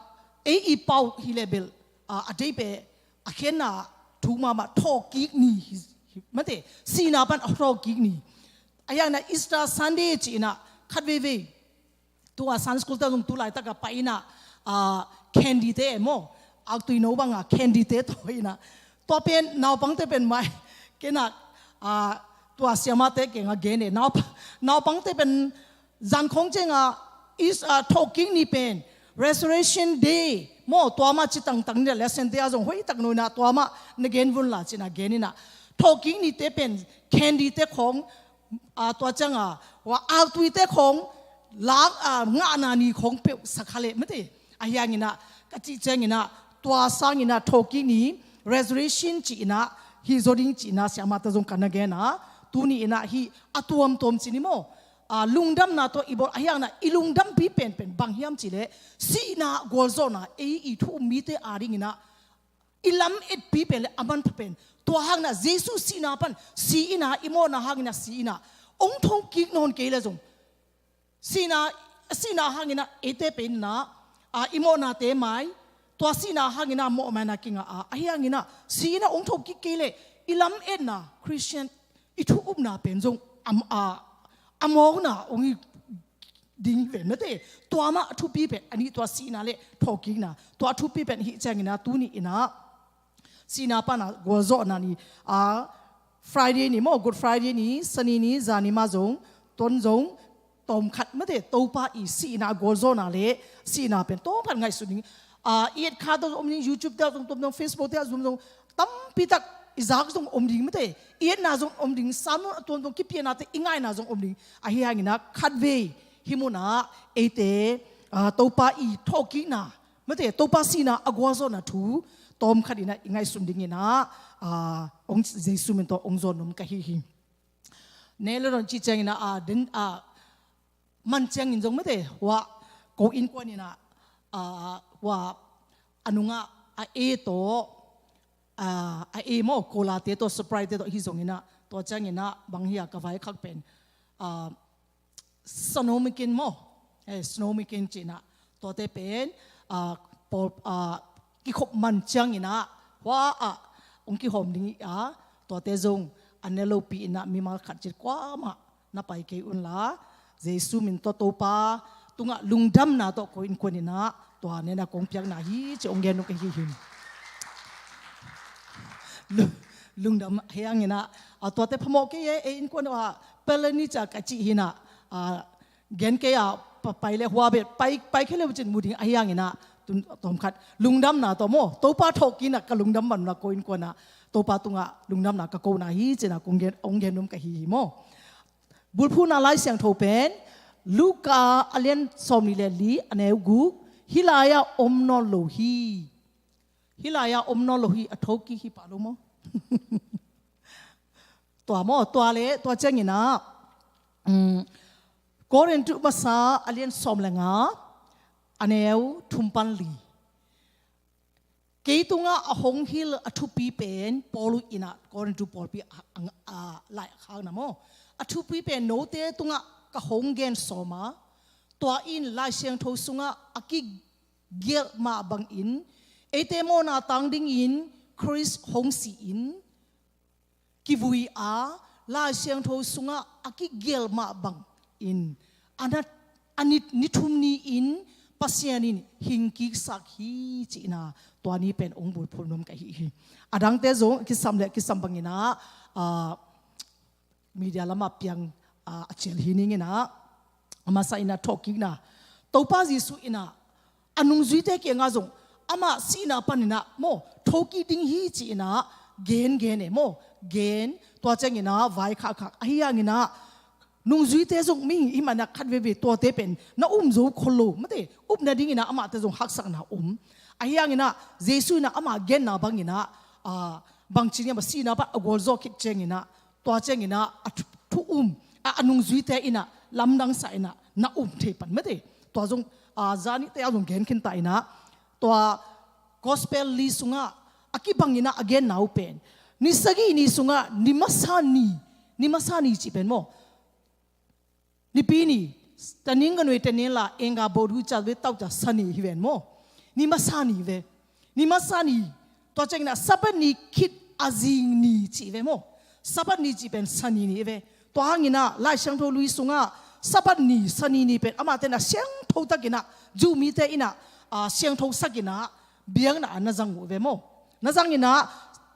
ei i pau hi leh bel, ah, a deih pen a khenna thuk mahmah thawhkik ni hi, hi, mate, sihna pan a thawhkik ni. A hiang inah Easter Sunday ci inah khat veivei tua Sunday school te zong tu laitak a pai inah, ah, candy te e maw, aktui no bang a candy te tawh inah. Tua pen naupangte pen mai kei inah, ah, tua siamate kiangah gen e, naupa-, naupangte pen zan khawng ciangah is, ah, thawhkik ni pen Resurrection Day maw, tua mah ci tangtang ni a, lesson te ah zong hoih tak no inah tua mah na gen vun la ci inah gen inah thawhkik nite pen candy te khawng, ah, tua ciangah, wa, aktui te khawng lak, ah, ngahna ni khawng peuh sa kha leh mate. A hiang inah ka cih ciang inah tua sang inah thawhkik ni Resurrection ci inah hi zaw ding ci inah siamate zong ka na gen a, tuni inah hih a tuamtuam ci ni maw, ah, lungdamna tawh i bawl a hiang inah i lungdampi penpen bang hiam cih leh sihna gualzawhna ei i thu um mite ading inah i lam etpi pen le a manpha pen tua hang inah Jesu sihna pan si inah i mawhna hang inah si inah hong thokik nawn kei leh zong sihna, sihna hang inah eite pen inah, ah, i mawhnate mai, tua sihna hang inah mawh mai inah kingah a, a hiang inah si inah hong thokik kei leh i lam etna Christian i thu upna pen zong am, ah, a mawkna hong hi ding hi ve mate. Tua mah a thupi pen a nih, tua sihna le thawhkikna tua a thupi pen hi ciang inah tuni inah sihna pan a gualzawhna ni, ah, Friday ni maw, Good Friday ni, Sani ni, zani mah zong, tuan zong tawmkhat mate, Topa i sihna a gualzawhna le sihna pen tawmkhat ngaihsun ding. Ah, i et kha tawh zong om ding, YouTube te ah zong tuam zong, Facebook te ah zong zong tampi tak i zak zong om ding mate, i etna zong om ding, Sam a tuam zong kipianate i ngaina zong om ding. A hiang inah khat vei hih mun ah eite, ah, Topa i thawhkikna mate, Topa sihna a gualzawhna thu tawmkhat inah i ngaihsun ding inah, ah, hong, Jesu min tawh hong zawn nuam ka hi hi. Nek le dawn cih ciang inah, ah, den, ah, man ciangin zong mate, hua ko innkuan inah, ah, hua a nungah a e tawh, ah, a e maw, Cola te tawh, Sprite te tawh hi zong inah, tua ciang inah bang hi a ka vaikhak pen, ah, snow making maw, eh, snow making ci inah tuate pen, ah, pawl, ah, kikhop man ciang inah hua ah hong kihawm ding hi a, tuate zong a ne lopi inah mimal khat cit kuamah na pai kei un la, Jesu min tawh Topa tungah lungdamna tawh ko innkuan inah tua nena kong piakna hi ci hong gen nuam ka hi hi. Lu-, lungdam a hiang inah, ah, tuate phamawh kei e, ei innkuan ah pelani ca ka cih hi inah, ah, gen kei a, pa-, pai le hua bel pai, pai khe le uh cin mu ding a hiang inah, tun tawmkhat lungdamna tawh maw, Topa thawhkikna ka lungdam man uh inah ko innkuan ah Topa tungah lungdamna ka kona hi ci inah kong gen, hong gen nuam ka hi hi maw. Bulphuna Lai Siangtho pen Luka a lian sawmnih le li a neu guk, hih lai-ah om nawn lo hi. Hih lai-ah om nawn lo hi, a thokik hi pah lo maw? Tua maw, tua le, tua ciangin ah, um, Korintu masa a lian sawm le nga, a neu thum pan li. Kei tungah a hong hilh a thupi pen, Paul in ah Korintu pawlpi a, a, a, lai a khakna maw, a thupi pen note tungah ka hong gen sawm a, tua in Lai Siangtho sungah a kigelh mah bangin, eite mawhna tang dingin Khrist hong si-in, kivui a, Lai Siangtho sungah a kigelh mah bangin, a na, a ni, ni thum ni-in Pasian in hing kiksak hi, ci-in ah tua ni pen hong bulphuh nuam ka hi hi. A dangte zong kisam le kisam bangin ah, ah, media lamah piang, ah, a cial hi ning in ah, a masa in ah thawhkikna, Topa Jesuh in ah a nungzuite kiangah zong amah sihna panin ah maw, thokik ding hi, ci-in ah gen, gen e maw, gen. Tua ciangin ah vaikhakkhak, ahi hangin ah nungzuite zong mihing i hih manin ah khat veve tuate pen na um zo khol lo, mate, upna dingin ah amahte zong haksatna um. Ahi hangin ah Jesuh in ah amah genna bangin ah, ah, bangci ni a, sihna pan a gualzawh khit ciangin ah, tua ciangin ah a thu, thu um, a, a nungzuite in ah lamdang sa in ah na um thei pan, mate. Tua zong, ah, zani te a zong gen khin ta in ah, tua Gospel li sungah a kibangin ah a genna uh pen, ni sagih ni sungah ni masa ni, ni masa ni cih pen maw, Nipi ni, taning ka nui taning la, enga bodu ca ve tau ca sani hi ven maw. Ni masa ni ve. Ni masa ni. Tua ciangin ah Sabbath ni khit a zing ni ci ve maw. Sabbath ni ci pen sani ni ve. Tua hangin ah Lai Siangtho lui sungah Sabbath ni, sani ni pen amahte in ah siangtho takin ah, Jew mite in ah, ah, siangtho sakin ah, biakna ah na zang uh ve maw. Na zangin ah,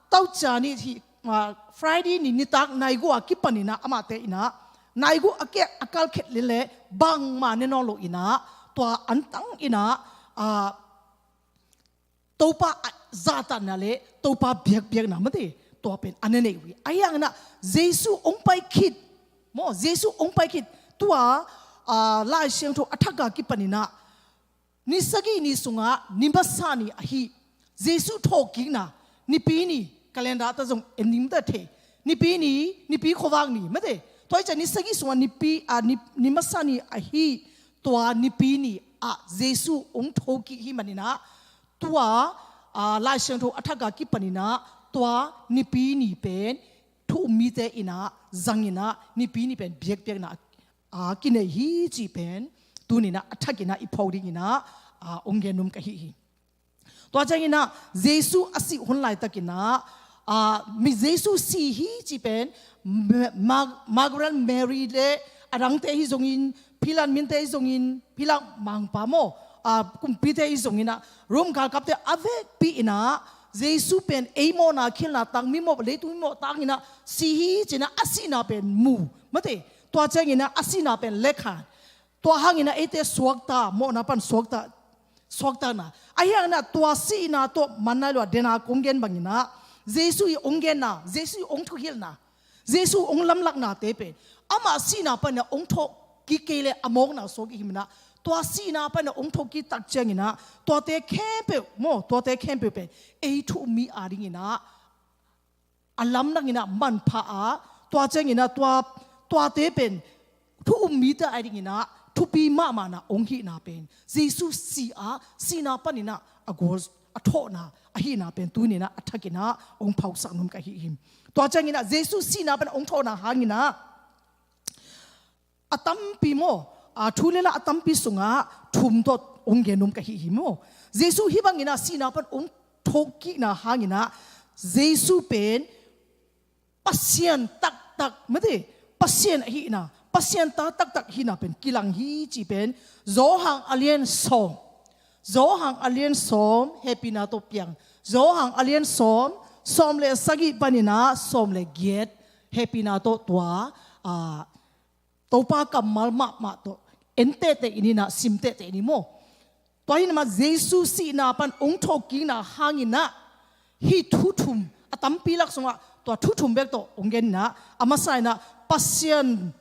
tau ca ni hi, ah, Friday ni nitak nai guk a kipanin ah amahte in ah, nai guk a keh a kal khet leh leh bangmah ne nawn lo in ah, tua antang in ah, ah, Topa a zahtakna le Topa biakpiakna, mate, tua pen a ne nei uh hi. Ahi hangin ah Jesuh hong pai khit maw, Jesuh hong pai khit, tua, ah, Lai Siangtho a thak a kipanin ah, ni sagih ni sungah ni masa ni ahi Jesuh thawhkikna, Nipi ni, calendar ta zong en ning ta thei. Nipi ni, Nipi khuavak ni, mate. Tua hi ciang ni sagih sungah Nipi, ah, ni, ni masa ni ahi tua Nipi ni ah Jesuh hong thokik hi manin ah, tua, ah, Lai Siangtho a thak a kipanin ah, tua Nipi ni pen thu um mite in ah zangin ah, Nipi ni pen biakpiakna a kinei hi cih pen tuni in ah a thakin ah i phawk dingin ah, ah, hong gen nuam ka hi hi. Tua ciangin ah Jesuh a sih hun laitakin ah, ah, mi Jesuh si hi cih pen Ma-, Ma-, Magdalene Mary le a dangte hi zongin, Pilat minte hi zongin, Pilat mangpa maw, ah, kumpite hi zongin ah, Rom galkapte a vekpi in ah, Jesuh pen ei mawhna khialhna tang, mi mawh, leitung mi mawh tangin ah si hi ci-in ah a sihna pen mu, mate. Tua ciangin ah a sihna pen lekhan. Tua hangin ah eite suakta, mawhna pan suakta, suaktakna. Ahi hangin ah tua sihna tawh man nai lo a, den a kong gen bangin ah, Jesuh i hong genna, Jesuh i hong thuhilhna, Jesuh hong lamlaknate pen amah sihna panin ah hong thawhkik kei leh a mawkna suak i hi manin ah, tua sihna panin ah hong thawhkik tak ciangin ah, tuate khempeuh maw, tuate khempeuh pen ei thu um mi a dingin ah a lamdangin ah manpha a, tua ciangin ah tua, tuate pen thu um mite a dingin ah thupi mahmahna hong hihna pen, Jesuh si a, sihna panin ah a gual, a thawhna ahihna pen tuni in ah a thakin ah hong phawksak nuam ka hi hi. Tua ciangin ah Jesuh sihna pan hong thawhna hangin ah a tampi maw, a, thu le la a tampi sungah thum tawh hong gen nuam ka hi hi maw. Jesuh hih bangin ah sihna pan hong thawhkikna hangin ah Jesuh pen Pasian taktak, mate, Pasian ahihna, Pasian ta taktak hihna pen kilang hi cih pen Johan a lian sawm, Johan a lian sawm, hehpihna tawh piang, Johan a lian sawm, sawm le sagih panin ah sawm le giat, hehpihna tawh tua, ah, Topa kammal mahmah tawh en tehteh in ah, sim tehteh in maw. Tua hi na mah, Jesuh sihna pan hong thawhkikna hangin ah hih thu thum, a tampi lak sungah tua thu thum bek tawh hong gen in ah, a masa in ah Pasian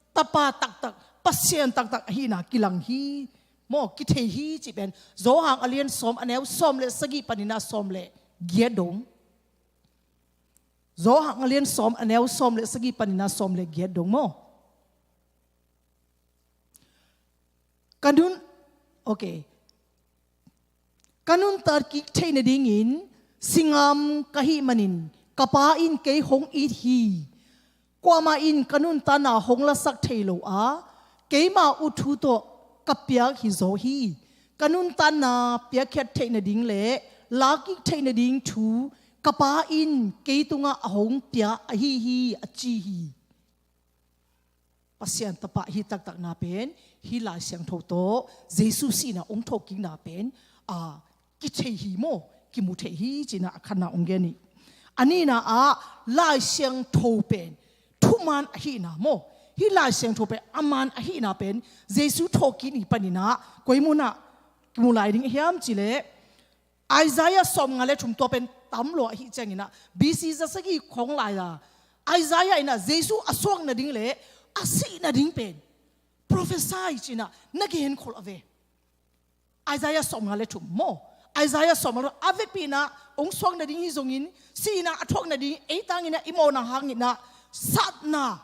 Tapa taktak, Pasian taktak ahihna kilang hi maw, kithei hi cih pen Johan a lian sawm, a neu sawm le sagih panin ah sawm le giat dong. Johan a lian sawm, a neu sawm le sagih panin ah sawm le giat dong maw. Ka nun, okay. Ka nuntak kik theih nadingin singam ka hih manin ka Pa in kei hong it hi. Kuamah in ka nuntakna hong lasak thei lo a, keima ut thu tawh ka piak hi zaw hi. Ka nuntakna piakkhiat theih nading le la kik theih nading thu ka Pa in kei tungah a hong pia ahi hi, a ci hi. Pasian Tapa hih taktakna pen, hih Lai Siangtho tawh Jesu sihna hong thawhkikna pen, a, kithei hi maw, kimu thei hi cihna a khatna hong gen hi. A nihna ah Lai Siangtho pen thuman ahihna maw, hih Lai Siangtho pen a man ahihna pen Jesu thawhkik ni panin ah koi munah kimu lai ding hiam cih leh, Isaiah sawmnga le thum, tua pen tam lo ahih ciangin ah, B C zasagih khawng lai-a Isaiah in ah Jesu a suak nading le a sih nading pen prophesy ci-in ah na genkhol a ve. Isaiah sawmnga le thum maw, Isaiah sawmnga le thum, a vekpi in ah hong suak nading hi zongin, sihna a thuak nading, ei tangin ah i mawhna hangin ah satna,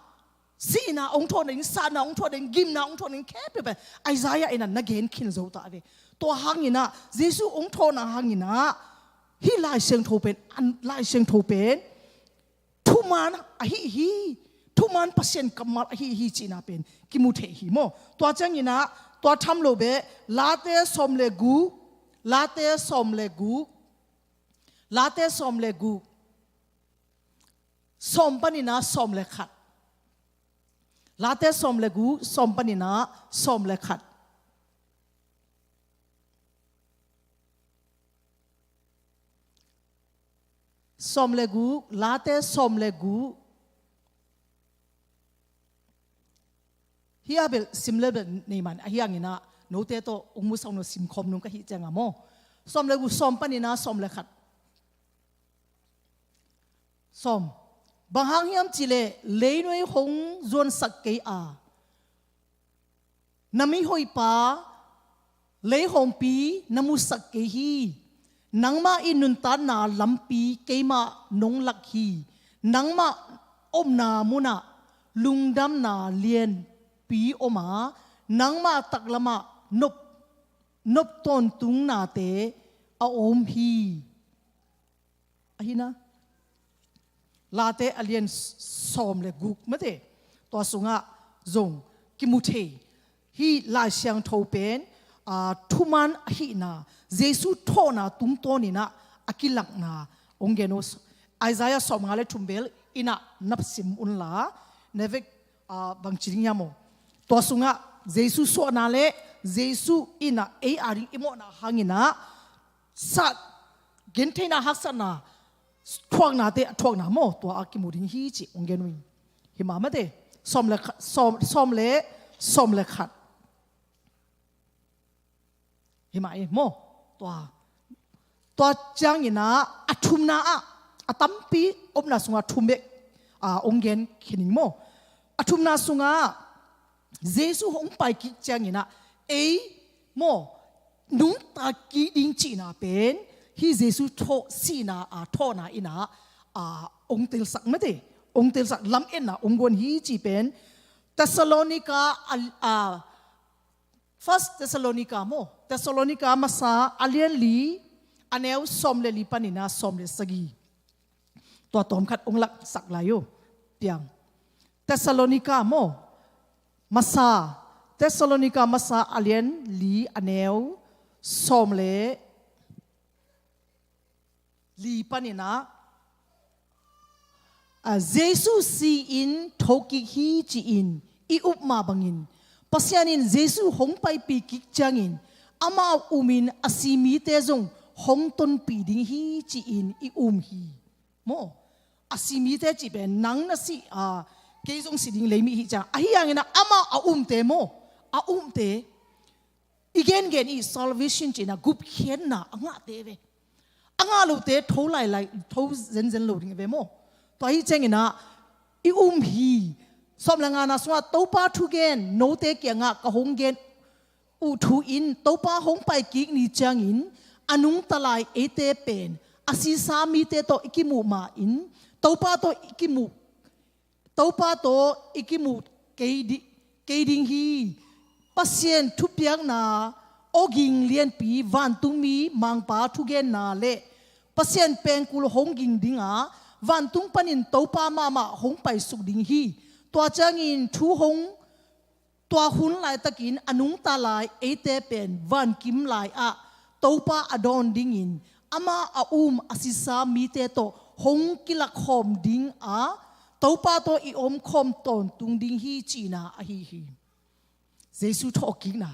sihna hong thawh nading, satna hong thawh nading, gimna hong thawh nading khempeuh pen Isaiah in ah na gen khin zo ta a ve. Tua hangin ah Jesu hong thawhna hangin ah hih Lai Siangtho pen, an, Lai Siangtho pen thuman ahi hi, thuman Pasian kammal ahi hi cihna pen kimu thei hi maw. Tua ciangin ah tua tham lo beh, Late sawm le guk, Late sawm le guk, Late sawm le guk, sawm panin ah sawm le khat. Late sawm le guk, sawm panin ah sawm le khat. Sawm le guk, Late sawm le guk. Hih a bel sim le bel nei man ahi hangin ah, note tawh hong musak nung, sim khawm nung ka hih ciang a maw. Sawm le guk, sawm panin ah sawm le khat. Sawm. Bang hang hiam cih leh, leinuai hong zuansak kei a, na mihoihpa leihawmpi na musak kei hi. Nangmah in nuntakna lampi keimah nong lak hi. Nangmah omna munah lungdamna lianpi om a, nangmah taklamah nop, nop tawntungnate a om hi. Ahi na, Late a lian sawm le guk mate, tua sungah zong kimu thei. Hih Lai Siangtho pen, aa, thuman ahihna, Jesu thawhna tungtawnin ah a kilakna hong gen uh. Isaiah sawmnga le thum bel in ah na sim unla, na vek, aa, bangci ding hiam maw. Tua sungah Jesu suahna le Jesu in ah ei a ding i mawhna hangin ah sat, gentheihna, haksatna thuaknate a thuakna maw, tua a kimu ding hi cih hong gen uh hi. Hi mah mate, sawm le kha-, sawm, sawm le, sawm le khat. Hi mah e maw, tua, tua ciangin ah a thumna ah, a tampi omna sungah thum bek, aa, hong gen khin ing maw. A thumna sungah Jesu hong pai kik ciangin ah ei maw, nungta kik ding cihna pen hih Jesu thawh, sihna, aa, thawhna in ah, aa, hong telsak mate, hong telsak, lametna hong guan hi cih pen Thessalonica a, aa, First Thessalonica maw, Thessalonica masa a lian li, a neu sawm le li panin ah sawm le sagih. Tua tawmkhat hong laksak lai uh piang. Thessalonica maw, masa, Thessalonica masa a lian li, a neu sawm le li panin ah, a, Jesu si-in thokik hi ci-in i up mah bangin, Pasian in Jesu hong paipih kik ciangin amau umin a si mite zong hong tonpih ding hi ci-in i um hi. Maw, a si mite cih pen nang na si, a, kei zong si ding lei mi hi ciang. Ahi hangin ah amau a umte maw, a umte, i gengen i salvation cihna, gupkhiatna a ngahte ve. A ngah lote tho lailai, tho zenzen lo ding ve maw. Tua hi ciangin ah i um hi. Sawm le ngana sungah Topa thugen, note kiangah ka hong gen uh thu in, Topa hong paikik ni ciangin a nungta lai eite pen a sisa mite tawh i kimuh ma-in, Topa tawh i kimuh Topa tawh i kimuh kei di-, kei ding hi. Pasian thupiakna awging lianpi, vantungmi Mangpa thugenna le Pasian pengkul hong ging ding a, vantung panin Topa mahmah hong paisuk ding hi. Tua ciangin thu hong Tua hun laitakin a nungta lai eite pen vankim lai-ah Topa a dawn dingin, amah a um a sisa mite tawh hong kilakkhawm ding a, Topa tawh i omkhawm tawntung ding hi, cihna ahi hi. Jesu thawhkikna,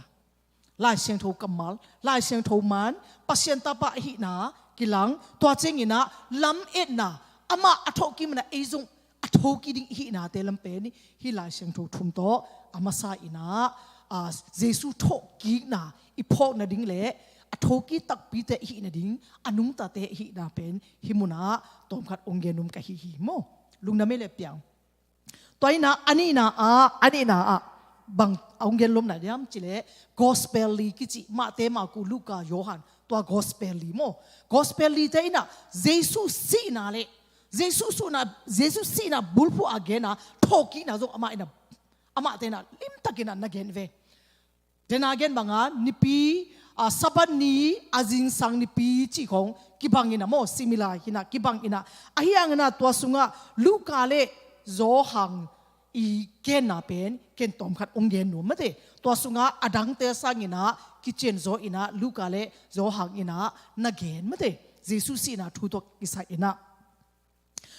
Lai Siangtho kammal, Lai Siangtho man, Pasian tapa ahihna kilang, tua ciangin ah lametna, amah a thawhkik manin ei zong a thokik ding i hihnate lam pen hi. Hih Lai Siangtho thum tawh a masa in ah, a, Jesu thawhkikna i phawk nading le a thokik takpite i hih nading, a nungtate i hihna pen hih munah tawmkhat hong gen nuam ka hi hi maw. Lungdam ei le piang. Tua in ah a nihna ah, a nihna ah bang hong gen nuam na diam cih leh, Gospel li kici, Mate, Marku, Luka, Johan, tua Gospel li maw. Gospel lite in ah Jesu sihna le Jesu sihna, Jesu sihna bulphuh a gen a thawhkikna zong amah in ah, amahte in ah limtakin ah na gen ve. Dena gen banga nipi, a, Sabbath ni a zingsang nipi cih khawng kibang in ah maw, similai hi in ah kibang in ah. Ahi hangin ah tua sungah Luka le Johan i genna pen ken tawmkhat hong gen nuam mate. Tua sungah a dangte sangin ah kicianzaw in ah Luka le Johan in ah na gen mate. Jesu sihna thu tawh kisai in ah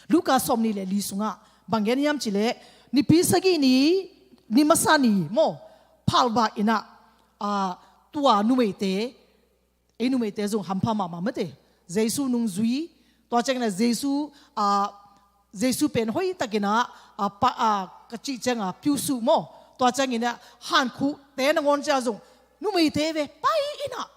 Luka sawmnih le li sungah bang gen hiam cih leh, nipi sagih ni, ni masa ni maw, phalba in ah, a, tua numeite, ei numeite zong hampha mahmah mate. Jesu nungzui, tua ciangin ah Jesu, a, Jesu pen hoihtakin ah, a, pa, a, ka cih ciangah piusuh maw, tua ciangin ah hankhukte nangawn ciang zong numeite ve pai in ah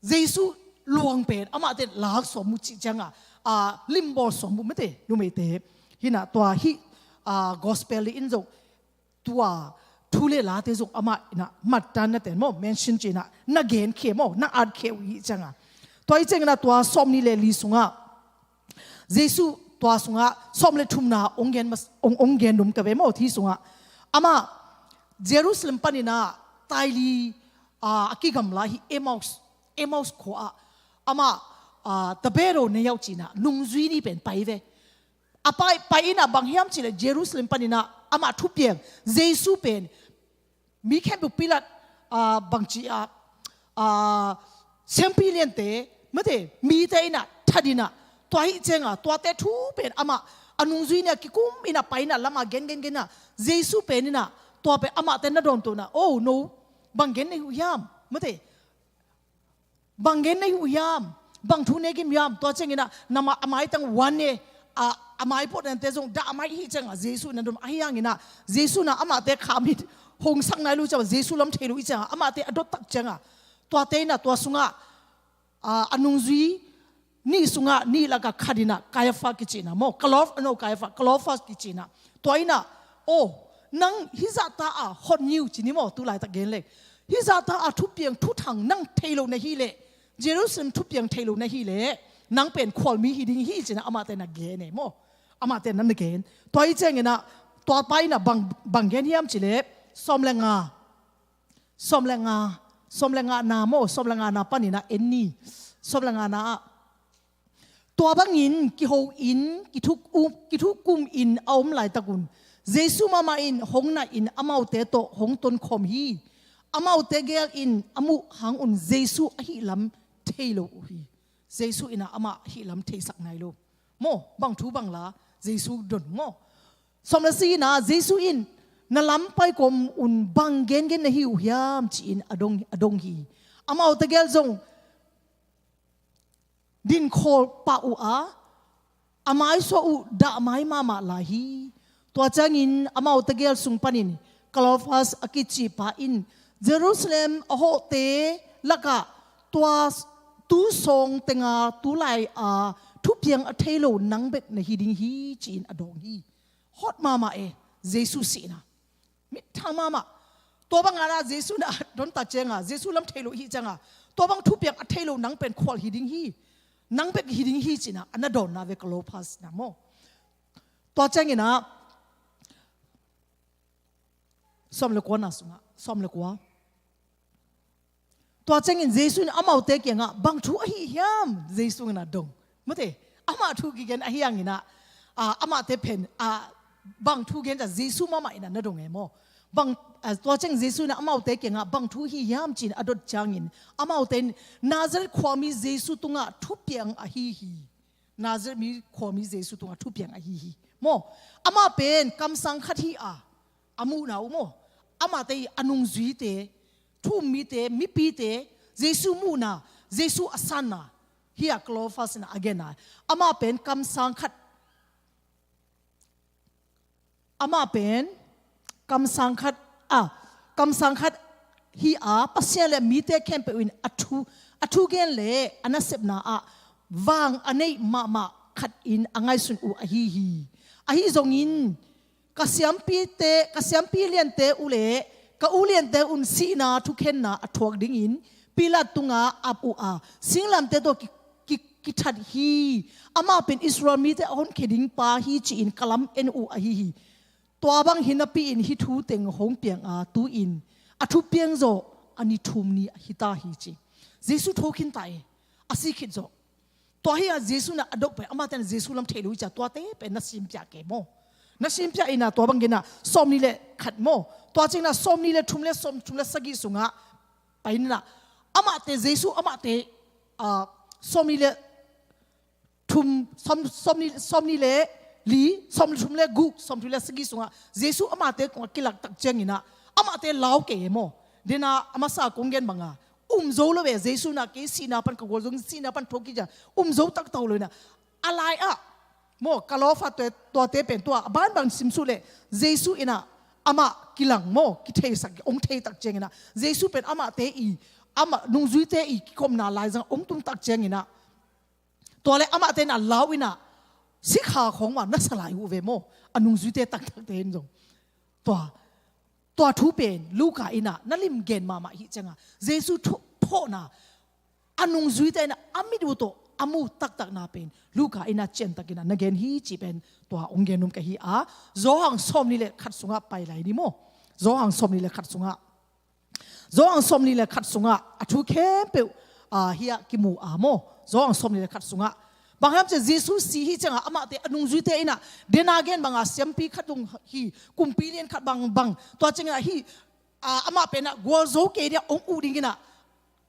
Jesu luang pen amahte lak sawm uh cih ciangah, a, limbawl sawm uh mate, numeite. Hi in ah tua hih, a, Gospel li in zong tua thu le late zong amah in ah mattan na ten maw, mention ci in ah na genkhia maw, na atkhia uh hi ciangah. Tua hi ciangin ah tua sawmnih le li sungah Jesu tua sungah sawm le thumna hong gen mas-, hong, hong gen nuam ka ve maw, hih sungah. Amah Jerusalem panin ah taili, a, a kigamla hi Emmaus, Emmaus khua ah amah, a, tabero ne yau ci in ah nungzui nih pen pai ve. A pai, pai in ah bang hiam cih leh Jerusalem panin ah amah thupiang, Jesu pen mi khempeuh Pilat, a, bangci a, a, siampi liante mate, mite in ah that in ah, tua hi ciangah tuate thu pen amah a nungzui nih a kikum in ah pai in ah lamah gen gen gen ah, Jesu pen in ah tua pen amahte na dawntuh in ah, "Oh no, bang gen na hi uh hiam mate, bang gen na hi uh hiam, bang thu ne kim hiam?" Tua ciangin ah na ma-, a maitang wan e, a, a maipawh nante zong dah a mai hi ciangah Jesu in ah dom ahi hangin ah, Jesu in ah amahte khamit hong sak nai lo ciangah, Jesu lam thei lo hi ciangah amahte a dot tak ciangah, tuate in ah tua sungah, a, a nungzui nih sungah nih lakah khat in ah Kaiafa kici in ah maw, Kalof-, no, Kaiafa, Kalofa kici in ah. Tua in ah, "Oh, nang hih zahta a hot news ci ni maw, tu laitak gen leng. Hih zahta a thupiang thuthang nang thei lo na hi leh, Jerusalem thupiang thei lo na hi leh, nang pen khualmi hi ding hi," ci in ah amahte na gen e maw. Amahte na na gen. Tua hi ciangin ah, tua pa in ah bang, bang gen hiam cih leh, sawm le nga. Sawm le nga, sawm le nga na maw, sawm le nga na panin ah en ni. Sawm le nga na ah, tua bangin kiho in, kithuk um, kithuk kum in a om laitakun, Jesu mahmah in hong nai in amaute tawh hong tonkhawm hi. Amaute gel in a muh hangun Jesu ahih lam thei lo uh hi. Jesu in ah amah ahih lam theisak nai lo. Maw, bang thu bang la, Jesu don maw. Sawm le sagihna, Jesu in, "Na lam pai kawm un bang gengen na hi uh hiam?" ci-in a dong, a dong hi. Amaute gel zong dinkhawl pah uh a, a maisuah uh dah mai mahmah lai hi. Tua ciangin amaute gel sung panin Kalopas a kici pa in, "Jerusalem a hawhte lakah tua tu sawng tenga tu lai-a thupiang a thei lo nang bek na hi ding hi," ci-in a dawng hi. Hot mahmah e, Jesu sihna. Mithang mahmah. Tua bangin ah Jesu na don ta ciangah, Jesu lam thei lo hi ciangah, tua bang thupiang a thei lo nang pen khual hi ding hi. nang bek hi ding hi ci-in ah a na dawnna ve, Cleopas in ah maw. Tua ciangin ah sawm le kuana sungah, sawm le kua. Tua ciangin Jesu in amaute kiangah, "Bang thu ahi hiam?" Jesu in ah dong. Mate, amah thu kigen ahi hangin ah, ah, amaute pen, ah, bang thu gen ta, Jesu mahmah in ah na dong e maw. Bang, ah, tua ciang Jesu in ah amaute kiangah, "Bang thu hi hiam?" ci-in a dot ciangin, amaute in, "Nazareth khuami Jesu tungah thupiang ahi hi." Nazareth mi khuami Jesu tungah thupiang ahi hi. Maw, amah pen kamsang khat hi a, a muhna uh maw, amaute i a nungzuite, thu-um mite, mipite, Jesu muhna, Jesu a sanna hi a, Cleopas in a genna. Amah pen kamsang khat, amah pen kamsang khat, ah, kamsang khat hi a, Pasian le mite khempeuh in a thu, a thugen le a nasepna ah vang a neih mahmah khat in a ngaihsun uh ahi hi. Ahi zongin, ka siampite, ka siampi liante uh le ka u liante un sihna thukhenna a thuak dingin Pilat tungah ap uh a, singlamteh tawh ki, ki, kithat hi. Amah pen Israel mite a honkhia ding pa hi ci-in ka lamen uh ahi hi. Tua bang hi napi-in hih thu teng hong piang a, tu-in a thupiang zawh a ni thum ni ahi ta hi ci. Jesu tho khin ta e, a si khit zawh. Tua hi a Jesu in a dok pen, amah ten Jesu lam thei lo hi ci a, tuate pen na simpiak e maw. Na simpiak in a tua bangin a sawmnih le khat maw. Tua ciangin a sawmnih le thum le sawmthum le sagih sungah pai in a, amaute Jesu, amaute, ah, sawmnih le thum, sawm, sawmnih, sawmnih le li, sawmthum le guk, sawmthum le sagih sungah Jesu amaute kong a kilak tak ciangin a, amaute lau kei e maw. Dena a masa kong gen banga um zo lo ve, Jesu in a kei sihna pan ka gualzo, sihna pan thawhkik ciang um zo taktak lo in a, a lai-ah maw, Cleopas tuate pen tua a banban simsuh leh Jesu in a amah kilang maw, kitheisak, hong thei tak ciangin a, Jesu pen amaute i, amah nungzuite i kikhopna laizang hong tung tak ciangin a, tua le amaute in a lau in a, sikha khawng mah na sa lai uh ve maw, a nungzuite taktakte in zong. Tua, tua thu pen Luka in a na limgen mahmah hi cianga, Jesu thu phawhna a nungzuite in a a mit uh tawh a mu taktakna pen Luka in a ciantakin a na gen hi cih pen tua hong gen nuam ka hi a, Johan sawmnih le khat sungah pai lai ni maw. Johan sawmnih le khat sungah, Johan sawmnih le khat sungah a thu khempeuh, ah, hiah kimu a maw. Johan sawmnih le khat sungah bang hiam cih leh Jesu si hi ciangah amaute a nungzuite in a, dena gen banga siampi khat tung hi, kumpi lian khat bang bang, tua ciangin a hi, ah, amah pen a gualzo kei dia hong uh dingin a,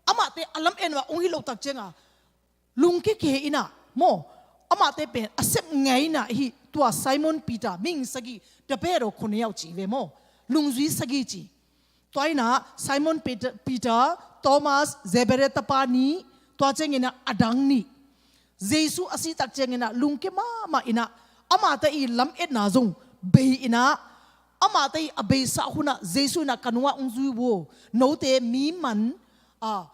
amaute a lamen uh a hong hi lo tak cianga lungke kei in a maw, amaute pen a sep ngei in a hi, tua Simon Peter, mihing sagih, the bed of Cornelius ci ve maw, nungzui sagih ci. Tua in a Simon Peter, Peter, Thomas, Zebedee tapa nih, tua ciangin a a dang nih. Jesu a si tak ciangin a lungke mahmah in a, amaute i lametna zong bei in a, amaute i a beisak hun ah Jesu in a ka nungah hong zui vo, note mi man, a,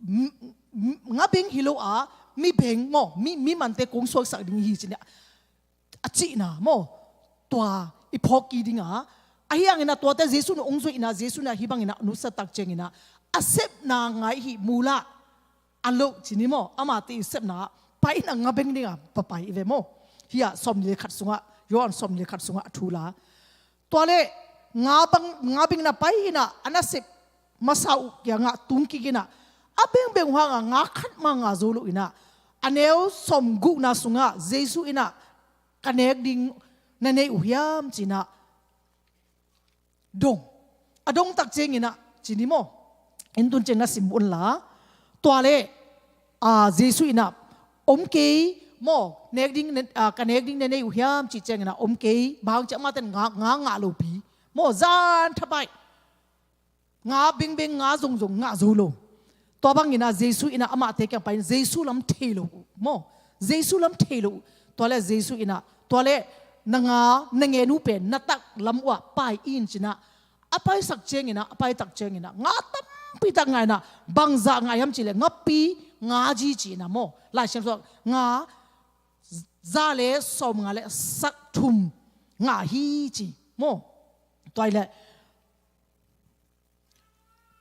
m-, m-, nga beng hi lo a, mi beng maw, mi, mi mante kong suaksak ding hi ci-in a, a cihna maw, tua i phawk kik ding a, ahi hangin a tuate Jesu in hong zuih in a, Jesu in a hih bangin a nusia tak ciangin a, a sepna ngai hi mula a lo ci ni maw, amaute i sepna pai in a nga beng ding a papai i ve maw. Hiah sawmnih le khat sungah, Johan sawmnih le khat sungah a thu la. Tua le nga bang, nga beng in a pai in a, a nasep masa uh kiangah tung kik in a, a bengbeng uh hangah nga khat mah nga zo lo in a, a neu sawmgukna sungah Jesu in a, ka nek ding na nei uh hiam ci-in a dong. A dong tak ciangin a ci ni maw. In tun ciang na sim un la. Tua le, a, Jesu in a om kei maw, nek ding, a, ka nek ding na nei uh hiam cih ciangin a om kei, bang hang cih leh amaute in nga, nga ngah lopi maw, zan thapai. Nga bengbeng, nga zongzong ngah zo lo. Tua bangin a Jesu in a amaute kiang pai in, Jesu lam thei lo uh maw, Jesu lam thei lo uh. Tua le Jesu in a, tua le na nga, na ngen uh pen na tak lam uh ah pai in ci-in a, a paisak ciangin a, a paitak ciangin a, nga tampi tak ngah in a, bangzah ngah hiam cih leh ngapi nga ji ci-in a maw. Laisiangtho ah nga za le sawmnga le sak thum ngah hi ci maw. Tua hi leh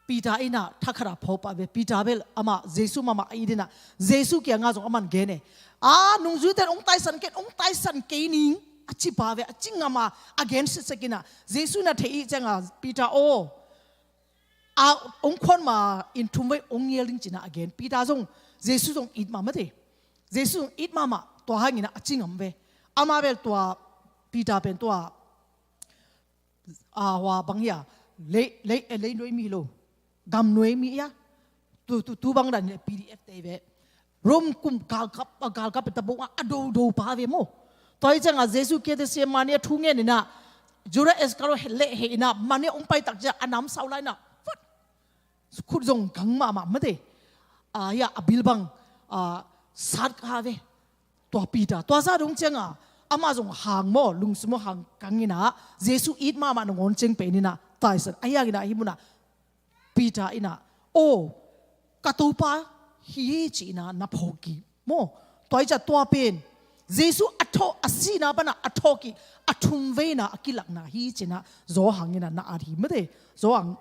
Peter in ah thakhat ah phawk pah ve. Peter bel amah Jesu mahmah a it in ah Jesu kiangah zong aman gen e. A nungzuite in hong taisan kei, hong taisan kei ning a ci pah ve, a ci ngam a, a gen sitset in ah Jesu in ah thei i hih ciangah Peter aw, a hong khuan ma in thumvei hong ngial ding ci-in ah a gen. Peter zong Jesu zong it mahmah te. Jesu zong it mahmah, tua hangin ah a ci ngam ve. Amah bel tua Peter pen tua a, hua bang hi a, lei, lei, eh, leinuai mi hi lo, gamnuai mi hi a, tu, tu, tu bang dan hi a, P D F te ve. Rom kum galkap, a galkap pen tabung a, a dodo pa ve maw. Tua hi ciangah Jesu Gethsemane a thu ngen in ah, Judas Iscariot leh heh in ah, man hi a hong pai tak ciang a namsau lai in ah, fat, khut zong kang mahmah mate. A, hi a, a bil bang, a, sat kha ve. Tua Peter, tua zah dong ciangah amah zong hang maw, lungsim maw, hang kang in ah, Jesu it mahmah nangawn ciang pen in ah taisan. Ahi hangin ah hih munah Peter in ah, aw, ka Topa hi hi ci-in ah na phawk kik maw. Tua hi ciah tua pen Jesu a thawh, a sihna panah a thawhkik a thumveina a kilakna hi ci-in ah Johan in ah na at hi mate. Johan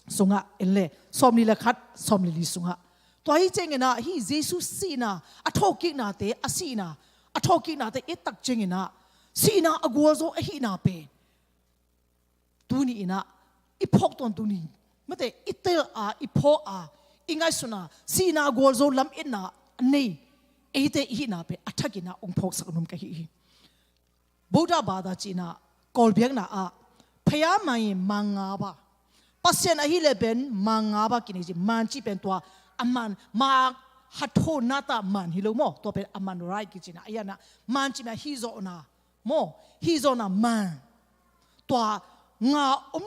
sungah en le, sawmnih le khat, sawmnih le li sungah. Tua hi ciangin ah hih Jesu sihna, a thawhkiknate, a sihna, a thawhkiknate i et tak ciangin ah sihna a gualzo ahihna pen tuni in ah i phawk tawntung ding mate, i tel a, i phawk a, i ngaihsun a, sihna a gualzo lametna a nei eite i hihna pen a thak in ah hong phawksak nuam ka hi hi. Buddha bada cihna Kawl biakna ah phaya mai mangaba, Pasian ahih leh pen mangaba kinei ci. Man cih pen tua a man, ma hatho nata man hi lo maw, tua pen a man rai kicihna. A iana man cihna hih zawhna maw, hih zawhna man. Tua nga om,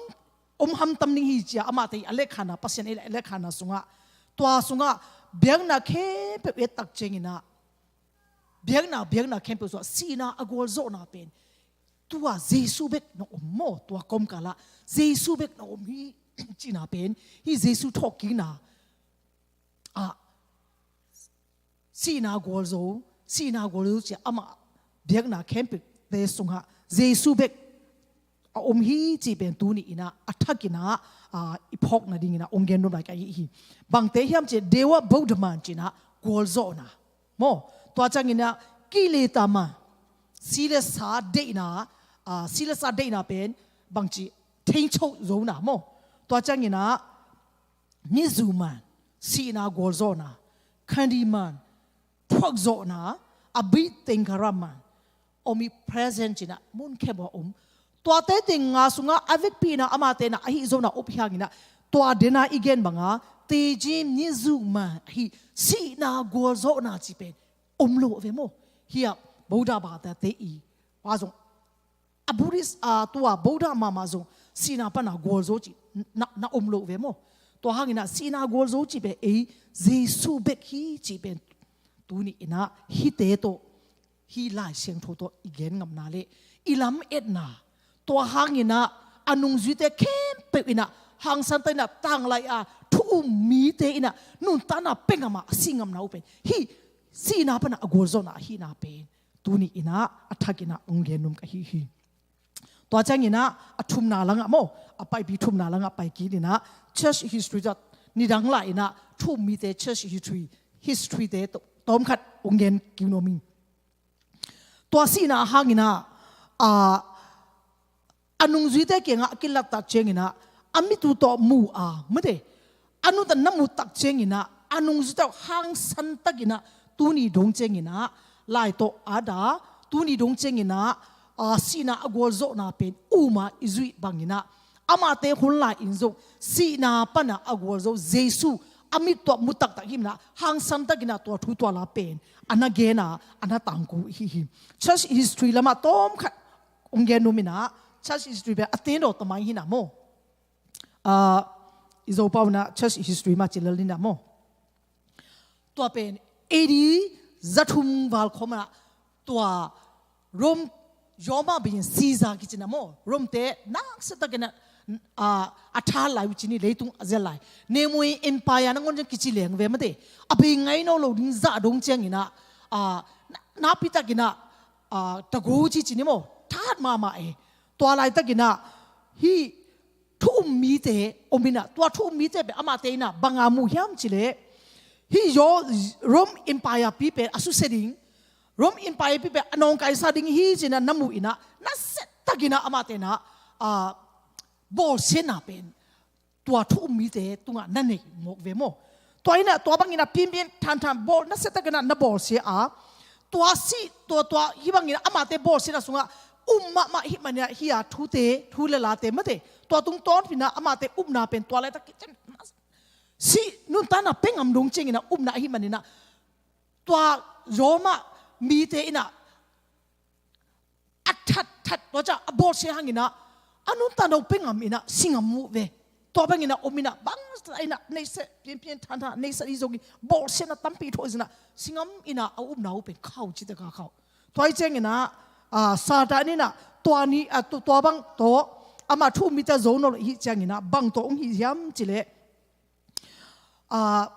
om hamtam ding hi ci-a amahte a lekhana, Pasian a lekhana sungah, tua sungah biakna khempeuh i et tak ciangin ah biakna, biakna khempeuh sungah sihna a gualzawhna pen tua Jesu bek na om maw, tua kawmkalah Jesu bek na om hi cihna pen, hih Jesu thawhkikna ah sihna gualzo, sihna gualzo ci-a amah biakna khempeuhte sungah Jesu bek a om hi cih pen tuni in ah a thak in ah, ah, i phawk nading in ah hong gen nuam lai ka hi hi. Bangte hiam cih leh Dewa Buddha man cihna gualzawhna maw. Tua ciangin ah kileta man, si le sa deihna, ah, si le sa deihna pen bangci thengcho zona maw. Tua ciangin ah nizu man, sihna gualzawhna, khani man, thuakzawhna, abhi tengkara man, omnipresent cihna mun khempeuh a om. Tuate teng nga sungah a vekpi in ah amahte in ah ahi zona up hi hangin ah tua dena i gen banga teji nizu man, hih sihna gualzawhna cih pen om lo ve maw. Hih ah Buddha bada te i pa zong a Buddhist, a, tua Buddha mahmah zong sihna pana gualzo cih na, na om lo ve maw. Tua hangin ah sihna gualzo cih pen ei Jesu bek hi cih pen tuni in ah hihte tawh, hih Lai Siangtho tawh i gen ngamna le i lametna, tua hangin ah a nungzuite khempeuh in ah hangsan tak in ah tanglai a thu um mite in ah nuntakna pia ngam a, a si ngamna uh pen hih sihna pana a gualzawhna ahihna pen tuni in ah a thak in ah hong gen nuam ka hi hi. Tua ciangin ah a thumna langah maw, a paipi thumna langah pai kik in ah church history tawh nidang lai in ah thu um mite church history, history te tawh tawmkhat hong gen kik nuam ing. Tua sihna hangin ah, a, a nungzuite kiangah a kilattak ciangin ah a mit uh tawh mu a, mate, a nuntakna mu tak ciangin ah a nungzuite uh hangsan takin ah tuni dong ciangin ah lai tawh a da, tuni dong ciangin ah, a, sihna a gualzawhna pen uma i zuih bangin ah amahte hun lai in zong sihna pana a gualzo Jesu a mit tawh mu taktak hi in ah hangsan takin ah tua thu tua la pen a na gen a, a na tangko hi hi. Church history lamah tawmkhat hong gen nuam in ah, church history pen a tendo tamai hi in ah maw. Ah, i Zopau in ah church history mah ci lel in ah maw. Tua pen A D zathum val khawm ah tua Rome, Roma bangin Caesar kici in ah maw, Rome te naksa takin ah, a, a tha lai uh ci ni, leitung a zel lai. Nemoe Empire nangawn ciang kici leng ve mate. A bei ngai nawn lo ding zah dong ciangin ah, a, na, nakpi takin ah, a, tago ci ci ni maw, that mahmah e. Tua laitakin ah hih thu um mite om inah, tua thu um mite pen amate inah banga mu hiam cileh, hih Rome Empire pi pen a susia ding, Rome Empire pi pen a nawngkaisa ding hi cinah na mu inah, na siatak inah amate inah, ah, bawlsiatna pen tua thu um mite tungah na nei mawk ve maw? Tua inah tua bangin ah pianpian thanthan bawl, na siatak inah na bawlsia a, tua si, tua, tua hih bangin ah amate bawlsiatna sungah um mahmah hih manin ah hih a thute, thu le late mate, tua tungtawn inah amate upna pen tua laitak kici, si nuntakna pia ngam dong ciangin ah upna ahih manin ah, tua Rome mite inah a that that tua ciang a bawlsia hangin ah a nuntakna uh pia ngam inah si ngam uh ve. Tua bangin ah om inah bangsa inah neihsa pianpian thanthan neihsa hi zongin bawlsiatna tampi thuah hi zongin ah si ngam inah a upna uh pen khauh citak a khauh. Tua hi ciangin ah, ah, Satan inah tua ni, ah, tu-, tua bang tawh amah thu um mite zo nawn lo hi ciangin ah bang tawh hong hi hiam cileh, ah,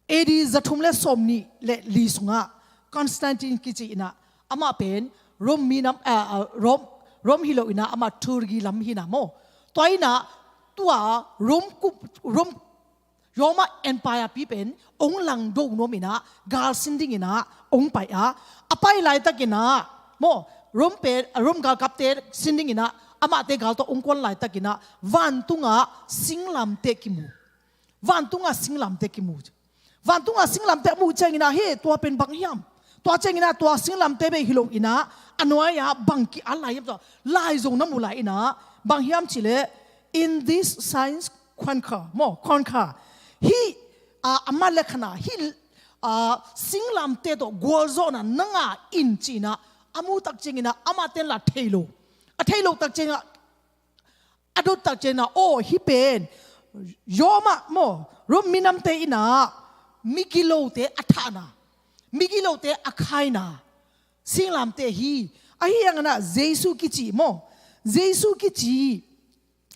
A D za thum le sawmnih le li sungah Constantine kici inah amah pen Rome minam, ah, ah, Rome, Rome hi lo inah amah Turkey lam hi inah maw? Tua inah tua Rome kup, Rome, Rome Empire pi pen hong langdo nuam inah gal sin ding inah hong pai a, a pai laitakin ah maw, Rome pen, Rome galkapte sin ding inah amahte gal tawh hong kuan laitakin ah vantungah singlamteh kimu. Vantungah singlamteh kimu. Vantungah singlamteh a muh ciangin ah, he, tua pen bang hiam? Tua ciangin ah tua singlamteh bek hi lo inah a nuai-ah bang ki-al lai hiam, tua lai zong na mu lai inah bang hiam cileh, "In this signs conquer," maw, conquer. Hih, ah, a man le khan ah hih, ah, singlamteh tawh gualzawhna na ngah in ci inah a muh tak ciangin ah amahte in lah thei lo. A thei lo tak ciangin ah a dot tak ciangin ah, aw, hih pen Rome ah maw, Rome minamte inah migilote a thahna, migilote a khaina singlamteh hi. Ahi hangin ah Jesu kici maw, Jesu kici,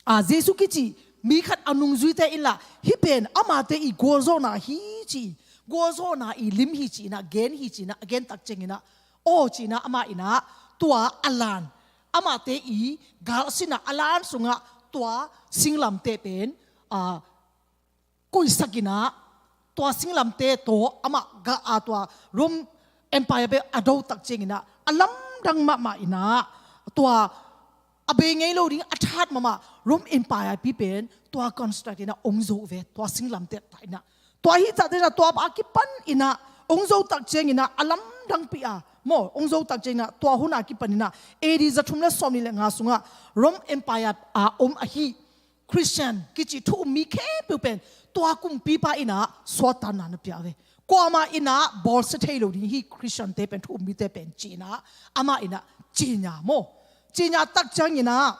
ah, Jesu kici mi khat a nungzuite in lah hih pen amate i gualzawhna hi ci, gualzawhna i lim hi ci inah gen hi ci inah a gen tak ciangin ah, aw ci inah amah inah tua a lan, amate i gal a sinna a lan sungah tua singlamteh pen, ah, koihsak inah tua singlamteh tawh amah ga, ah, tua Rome Empire pen a do tak ciangin ah a lamdang mahmah inah tua a bei ngei lo ding a that mahmah Rome Empire pi pen tua Constantine inah hong zo ve, tua singlamteh tawh inah. Tua hi tak ciangin ah tua a kipan inah hong zo tak ciangin ah a lamdangpi a maw, hong zo tak ciangin ah tua hun a kipan inah A D za thum le sawmnih le nga sungah Rome Empire a om ahi Christian kici thu um mi khempeuh pen tua kumpipa inah suahtakna na pia ve. Kuamah inah bawlsia thei lo ding hi Christiante pen, thu um mite pen ci inah amah inah cinya maw. Cinya tak ciangin ah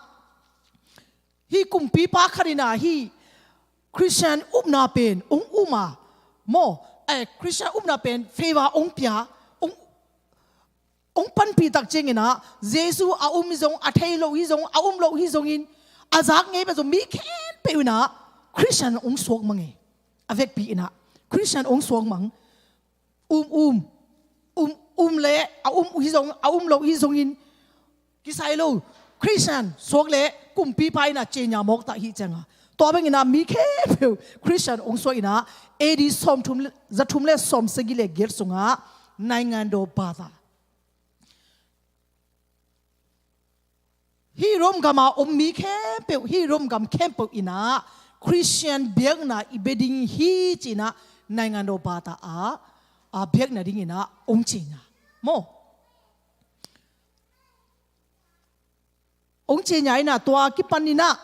hih kumpipa khat inah hih Christian upna pen hong um a maw, eh, Christian upna pen favor hong pia, hong, hong panpih tak ciangin ah Jesu a um hi zong, a thei lo hi zong, a um lo hi zongin, a zak ngei pen zong mi khempeuh inah Christian hong suak mang e. A vekpi inah Christian hong suak mang. Um, um, um, um le, a um hi zong, a um lo hi zongin kisai lo, Christian suak le kumpipa inah cinya mawk tak hi ciangin ah, tua bangin ah mi khempeuh Christian hong suak inah A D sawmthum le, za thum le sawmsagih le giat sungah Naingando Bata, hih Rome gam a om mi khempeuh, hih Rome gam khempeuh inah Christian biakna i bia ding hi ci inah Naingando Bata ah, ah, biakna ding inah hong cinya maw. Hong cinya inah tua kipan inah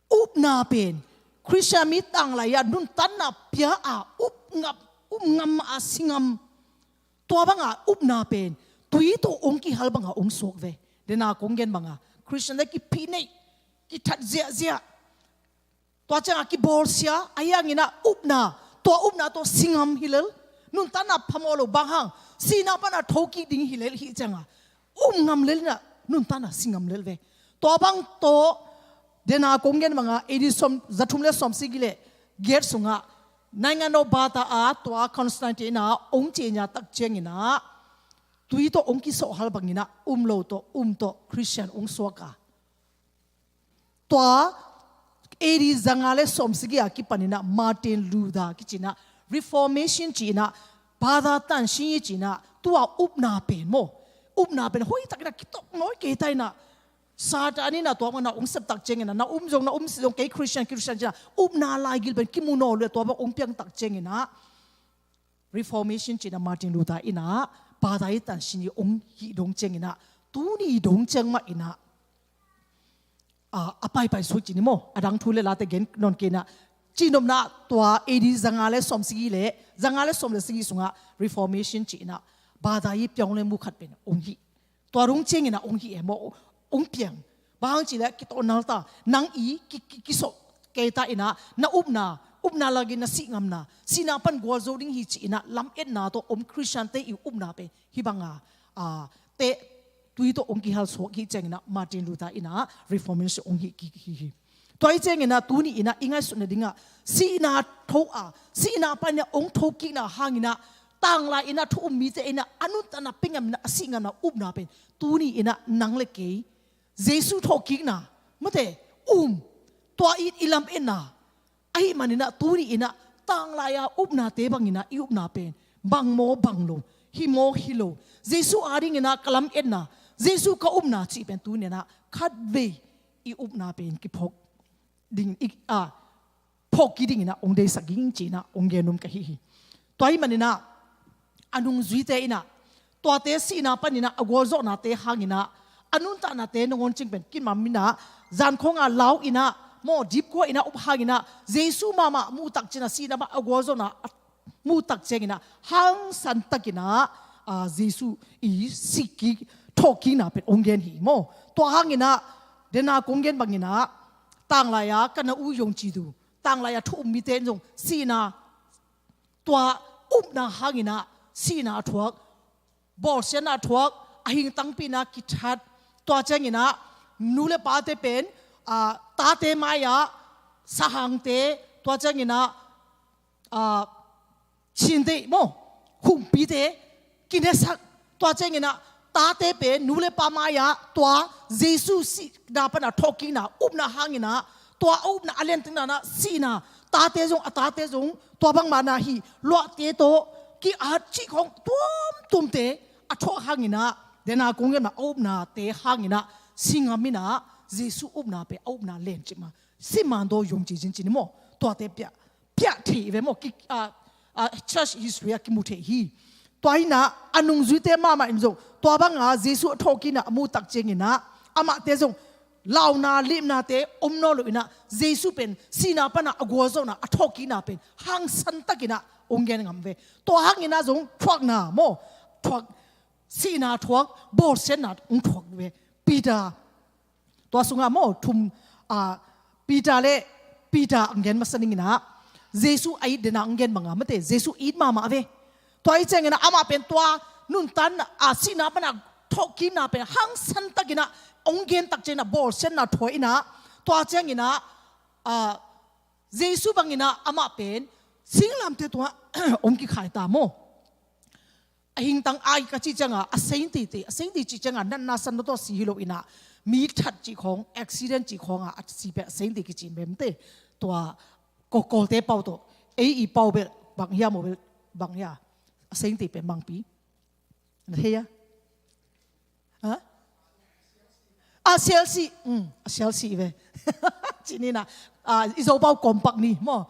upna pen Christian mi tanglai ah nuntakna pia a up ngam, up ngam a si ngam. Tua banga upna pen tui tawh hong kihal banga hong suak ve. Dena kong gen banga Christian le kiphi nei, kithat ziahziah. Tua ciangah kibawlsia, ahi hangin ah upna, tua upna tawh si ngam hi lel. Nuntakna phamawh lo bang hang, sihna pana thokik ding hi lel hi ciangah um ngam lel inah nuntakna si ngam lel ve. Tua bang tawh dena kong gen banga A D sawm, za thum le sawmsagih le giat sungah Naingando Bata ah tua Constantine inah hong cinya tak ciangin ah tui tawh hong kisawhhal bangin ah um lo tawh um tawh Christian hong suak a. Tua A D zanga le sawmsagih a kipaninah Martin Luther kicinah Reformation cinah Baza Tansin cinah tua upna pen maw, upna pen hoihtakinah kitawk nawi kei ta inah Satan inah tua bangah na ong septak cianginah na um zong na um si zong kei Christian Christian cinah upna laigil pen kimu naw leh tua bang ong piangtak cianginah Reformation cinah Martin Luther inah Baza i Tansin i ong hih dong cianginah tuni dong ciang mah inah a, a paipai sui cini maw, a dang thu le late gen nawn kei inah cinopna tua A D zanga le sawmsagih le zanga le sawm le sagih sungah Reformation cinah Baza i piang le mu khat pen ong hih. Tua rung cianginah ong hih e maw, ong piang. Bang hang cileh kitawh nalta nang i ki, ki, kisawh kei ta inah na upna, upna lagin na sihngamna, sihna pan gualzo ding hi ci inah lametna tawh om Christian te i upna pen hih banga a, teh tui tawh ong kihal suak hi cianginah Martin Luther inah Reformation ong hih kik hi hi. Tua hi cianginah tuni inah i ngaihsutna dingah sihna tho a, sihna panah ong thokikna hanginah tanglai inah thu um mite inah a nuntakna pia ngamna a sih ngamna upna pen tuni inah nang le kei Jesu thokikna mate um tua i, i lametna ahih maninah tuni inah tanglai-a upnate banginah i upna pen bang maw bang lo, hi maw hi lo, Jesu adinginah ka lametna, Jesu ka upna cih pen tuni inah khatvei i upna pen kiphawk ding i, a, phawk kik dinginah ong deisak ging cinah ong gen um ka hi hi. Tua ahih maninah a nungzuite inah tuate sihna paninah a gualzawhnate hanginah a nuntaknate nangawn cing pen kimaminah zan khawnga lau inah maw dipkua inah up hanginah Jesu mahmah muhtak cinah sihna pan a gualzawhna a muhtak cianginah hangsan takinah, a, Jesu i sihkik thawhkikna pen ong gen hi maw. Tua hanginah dena kong gen banginah tanglai-a ka na u yong ci du tanglai-a thu um mite in zong sihna tua upna hanginah sihna a thuak, bawlsiatna a thuak, a hingtangpihna kithat, tua cianginah nu le pate pen, a, tate mai-ah sahangte, tua cianginah, a, cin deih maw, humpite kinesak, tua cianginah tate pen nu le pa mai-ah tua Jesu sihna pana thawhkikna upna hanginah tua a upna a lentekna nah sihna, tate zong a tate zong tua bangmah nah hi luahte tawh ki-at cih khawng tuamtuamte a thuak hanginah dena kong genna a upnate hanginah singam inah Jesu upna pen a upna len cih mah simandaw yong ci zin cin maw, tuate piah piah thei ve maw, ki, a, a, church history ah kimu thei hi. Tua hinah a nungzuite mahmah in zong tua banga Jesu a thawhkikna a muhtak cianginah amahte zong launa lipnate om nawn lo inah Jesu pen sihna pana a gualzawhna a thawhkikna pen hangsan takinah ong gen ngam ve. Tua hanginah zong thuakna maw, thuak, sihna thuak, bawlsiatna ong thuak ve. Peter tua sungah maw thum, a, Peter le Peter ang gen masa ninginah Jesu a it dena ang gen banga mate Jesu it mahmah ve. Tua i cianginah amah pen tua nuntan a sihna pana thawhkikna pen hangsan takinah ong gen tak cianginah bawlsiatna thuak inah tua cianginah, a, Jesu banginah amah pen singlamteh tungah ong kikhai ta maw. A hingtang ai ka cih cianga a sainti te, a sainti cih cianga natna sanna tawh si hi lo inah mi that cih khawng, accident cih khawnga a si pen a sainti kici mem te. Tua ko, Kawlte pau tawh ei i pau bel bang hia maw bel bang hia a sainti pen bangpi na thei a? Ha? A sialsi, um, a sialsi ve. Cinina, a, i Zopau kompak ni maw.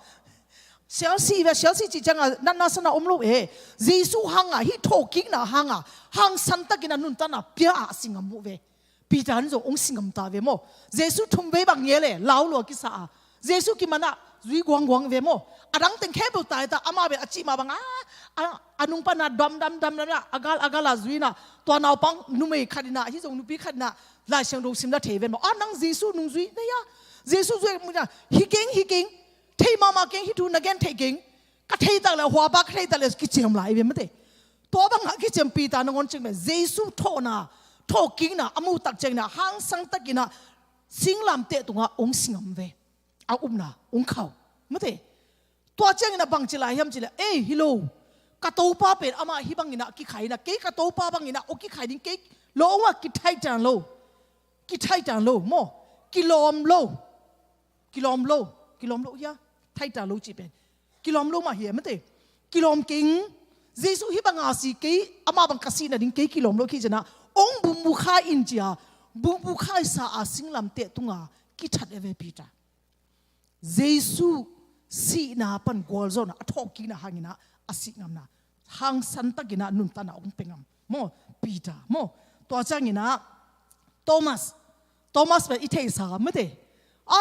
Sialsi ve, sialsi cih cianga natna sanna om lo e. Jesu hanga hih thawhkikna hanga hangsan takinah nuntanna pia a singam uh ve. Peter in zong ong singam ta ve maw. Jesu thumvei bang nge le lau lua kisa a Jesu kimanah zui guangguang ve maw. A dang teng khempeuh tai ta amah bel a cih mah banga a, a nung pana dam dam dam dam na a gal a gala zuina tua naupang numei khatinah hih zong nupi khatinah Lai Siangtho simna thei ve maw. A nang Jesu nungzui na hia? Jesu zui muna hi keng hi keng thei mahmah keng hih thu na gen thei keng. Ka theitak le huapa ka theitak le kiciam lai ve mate. Tua banga kiciam Peter nangawn cing pen Jesu thawhna thawhkikna a muhtak cianginah hangsan takinah singlamteh tungah ong singam ve. A upna ong khau mate. Tua cianginah bangci lai hiam cileh ei hi lo. Ka Topa pen amah hih banginah kikhai inah kei ka Topa banginah ong kikhai ding kei lo ungah kithaitan lo. Kithaitan lo maw. Kilawm lo. Kilawm lo. Kilawm lo hia? Thaita lo cih pen kilawm lo mah hia, mate? Kilawm keng. Jesu hih banga si kei, amah bang ka sih nading kei kilawm lo, kei ci-in ah hong bumbu khai in ci-a, bumbu khaisa a singlamteh tunga kithat e ve Peter. Jesu sihna pan gualzawhna, a thawhkikna hangin ah a sih ngamna, hangsan takin ah nuntakna hong pia ngam maw, Peter maw. Tua ciangin ah Thomas, Thomas pen i theihsa, mate. A,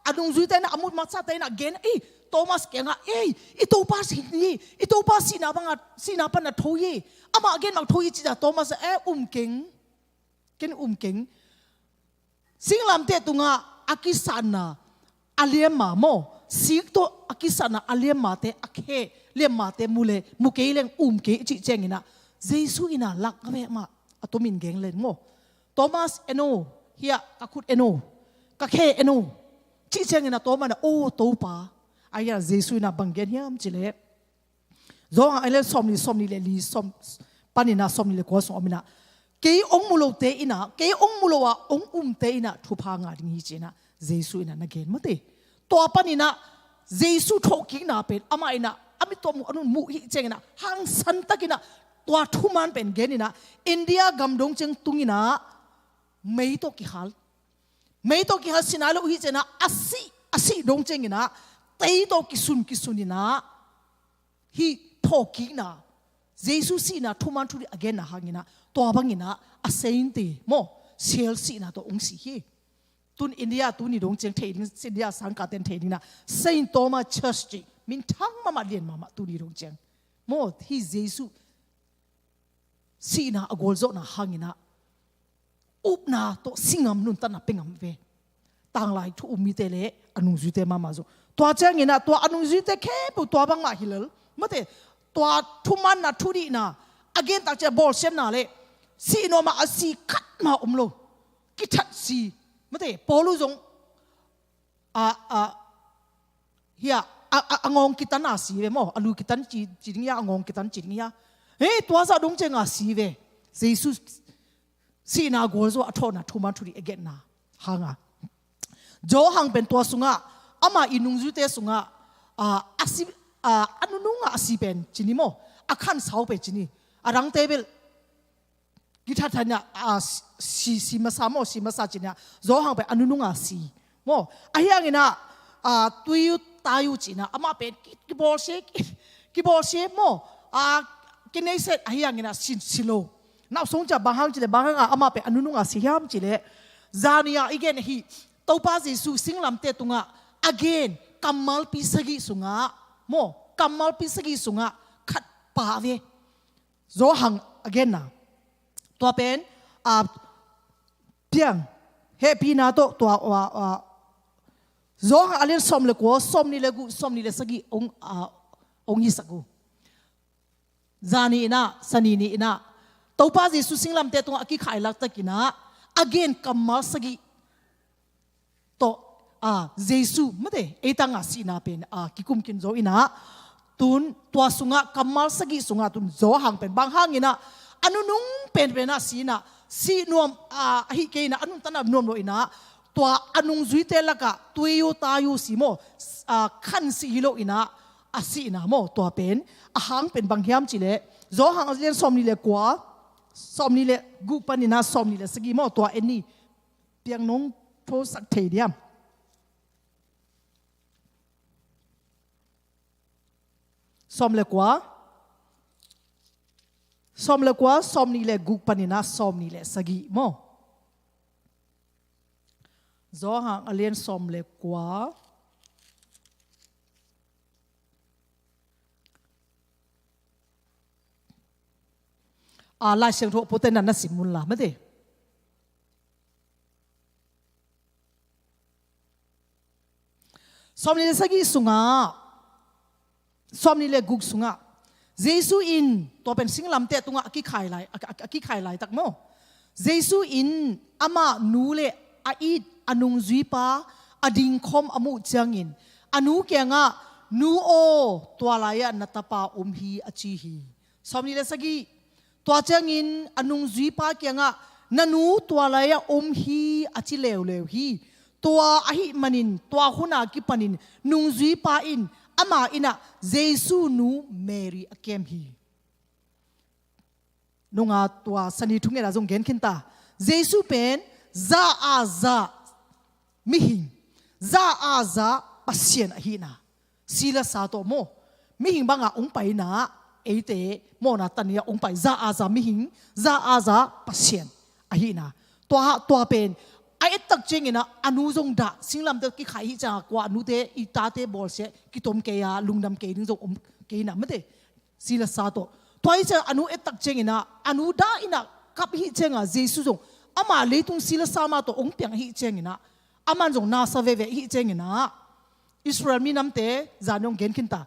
a nungzuite in ah, a mut masa te in ah gen, ei, Thomas kiangah, ei, i Topa si hi, i Topa sihna banga, sihna pan a tho hi, amah a gen bang tho hi ci-a, Thomas, eh, um keng. Ken um keng. Singlamteh tungah a kisatna a liamma maw, sik tawh a kisatna a liammate, a khe liammate mu le, mu kei leng um kei cih ciangin ah, Jesu in ah lak a vek mah, a tumin geng leng maw. Thomas, en o, hiah ka khut en o, ka khe en o, cih ciangin ah Thomas in ah, o Topa. Ahi ah Jesu in ah bang gen hiam cih leh, Johan a lian sawmnih, sawmnih le li, sawm, panin ah sawmnih le kua sung om in ah, kei hong mu lote in ah, kei hong mu lo a hong umte in ah thupha ngah ding hi ci-in ah Jesu in ah na gen, mate. Tua panin ah Jesu thawhkikna pen amah in ah a mit tawh mu, a nun muh hi ciangin ah hangsan takin ah tua thuman pen gen in ah India gam dong ciang tung in ah mei tawh kihal. Mei tawh kihal, si nai lo hi ciangin ah a sih, a sih dong ciangin ah tei tawh kisun, kisun in ah hih thawhkikna, Jesu sihna thuman thudih a genna hangin ah tua bangin ah a saint te maw, sial sihna tawh hong si hi. Tun India tuni dong ciang thei ding, India sangkahte in thei ding in ah Saint Thomas Church cih minthang mahmah, lian mahmah tuni dong ciang maw, hih Jesu sihna a gualzawhna hangin ah upna tawh si ngam, nuntakna pia ngam ve. Tanglai thu um mite le a nungzuite mahmah zong. Tua ciangin ah tua a nungzuite khempeuh tua bangmah hi lel, mate. Tua thumanna, thudihna a gen tak ciang bawlsiatna le sih nuam a, a si khat mah om lo. Kithat si, mate. Paulu zong a, a, hiah, a, a, a ngawng kitan a si ve maw, a lu kitan ci, ci ding hiah, a ngawng kitan ci ding hiah. Hei, tua zah dong ciang a si ve. Jesu sihna gualzo a thawhna thuman thudih a genna hanga. Johan pen tua sungah, ama i nungzuite sungah, a, a si, a, a nunung a si pen ci ni maw, a khansau pen ci ni. A dangte bel kithat thaina, a, si, si masa maw, si masa ci-in ah, Johan pen a nunung a si maw. Ahi hangin ah, a, tui uh tai uh ci-in ah, amah pen ki, kibawlsia, ki, kibawlsia maw. A, kineiset ahi hangin ah si, si lo. Nau sung ciang bang hang ci leh, bang hang a amah pen a nunung a si hiam ci leh, zani a i gen ahi, Topa Jesu singlamteh tungah a gen kammalpi sagih sungah maw, kammalpi sagih sungah khat pha ve. Johan a genna. Tua pen, a, piang, hehpihna tawh tua, a, a, Johan a lian sawm le kua, sawmnih le guk, sawmnih le sagih hong, a, hong hisak uh. Zani in ah, sani ni in ah, Topa Jesu singlamteh tungah a kikhai laktakin ah a gen kammal sagih tawh, a, Jesu, mate, ei tangah sihna pen, a, kikum khin zo in ah, tun tua sungah, kammal sagih sungah tun Johan pen bang hangin ah a nunung penpen ah si in ah, sih nuam, a, ahi kei in ah, a nuntakna nuam lo in ah, tua a nungzuite lakah tui uh tai uh si maw, a, khan sih hi lo in ah, a sihna maw, tua pen a hang pen bang hiam cih leh, Johan a lian sawmnih le kua, sawmnih le guk panin ah sawmnih le sagih maw, tua en ni. Piang nong thosak thei diam? Sawm le kua. Sawm le kua, sawmnih le guk panin ah sawmnih le sagih maw. Johan a lian sawm le kua. A, Lai Siangtho a puate na na sim un la, mate. Sawmnih le sagih sungah, sawmnih le guk sungah, Jesu in tua pen singlamteh tungah a kikhai lai, a, a, a kikhai laitak maw. Jesu in amah nu le a it a nungzuipa a dingkhawm a muh ciangin, a nu kiangah, "Nu aw, tua lai-ah na tapa om hi," a ci hi. Sawmnih le sagih. Tua ciangin a nungzuipa kiangah, "Na nu tua lai-ah om hi," a ci leuleu hi. Tua ahih manin tua hun a kipanin nungzuipa in ama inn ah Jesu nu Mary a kem hi. Nunga tua sani thungen ah zong gen khin ta. Jesu pen za a za mihing, za a za Pasian ahihna, si le sa tawh maw, mihing banga ong paina, eite mawhna tani a ong pai, za a za mihing, za a za Pasian ahihna. Tua, tua pen a et tak ciangin ah a nu zong dah, singlamteh kikhai hi ciangin ah kua a nute, i tate bawlsia kitom kei a, lungdam kei ding zong om kei na mate. Si le sa tawh. Tua hi ciangin a nu et tak ciangin ah a nu dah in ah kap hi ciangin ah Jesu zong ama leitung si le sa mah tawh ong piang hi ciangin ah aman zong na sa veve hi ciangin ah Israel minamte zan zong gen khin ta.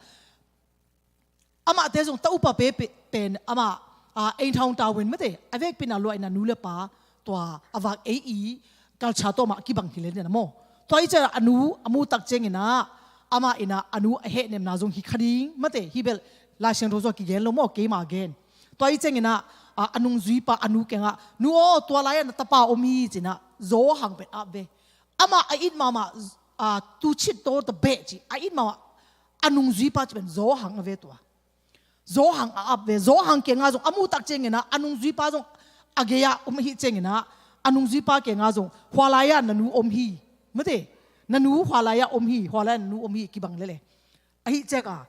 Amahte zong ta upa pe, pe, pen amah, a, ei thaung tawin mate, a vekpi in a luah in a nu le pa tua a vak ei i culture tawh mah kibang hi le ni na maw. Tua hi ciangin a nu a mu tak ciangin ah amah in ah a nu a hehnemna zong hi kha ding mate, hi bel Lai Siangtho zong a kigen lo maw, keima gen. Tua hi ciangin ah, a, a nungzuipa a nu kiangah, nu aw, tua lai-ah na tapa om hi ci-in ah Johan pen ap ve. Amah a it mahmah, a, tu cit to ta beh ci, a it mahmah a nungzuipa ci pen Johan a ve tua. Johan a ap ve, Johan kiangah zong a mu tak ciangin ah a nungzuipa zong a gei-ah om hi ciangin ah a nungzuipa kiangah zong hua lai-ah na nu om hi. Mate, na nu hua lai-ah om hi, hua lai-ah na nu om hi kibang lele. Ahi ciangin ah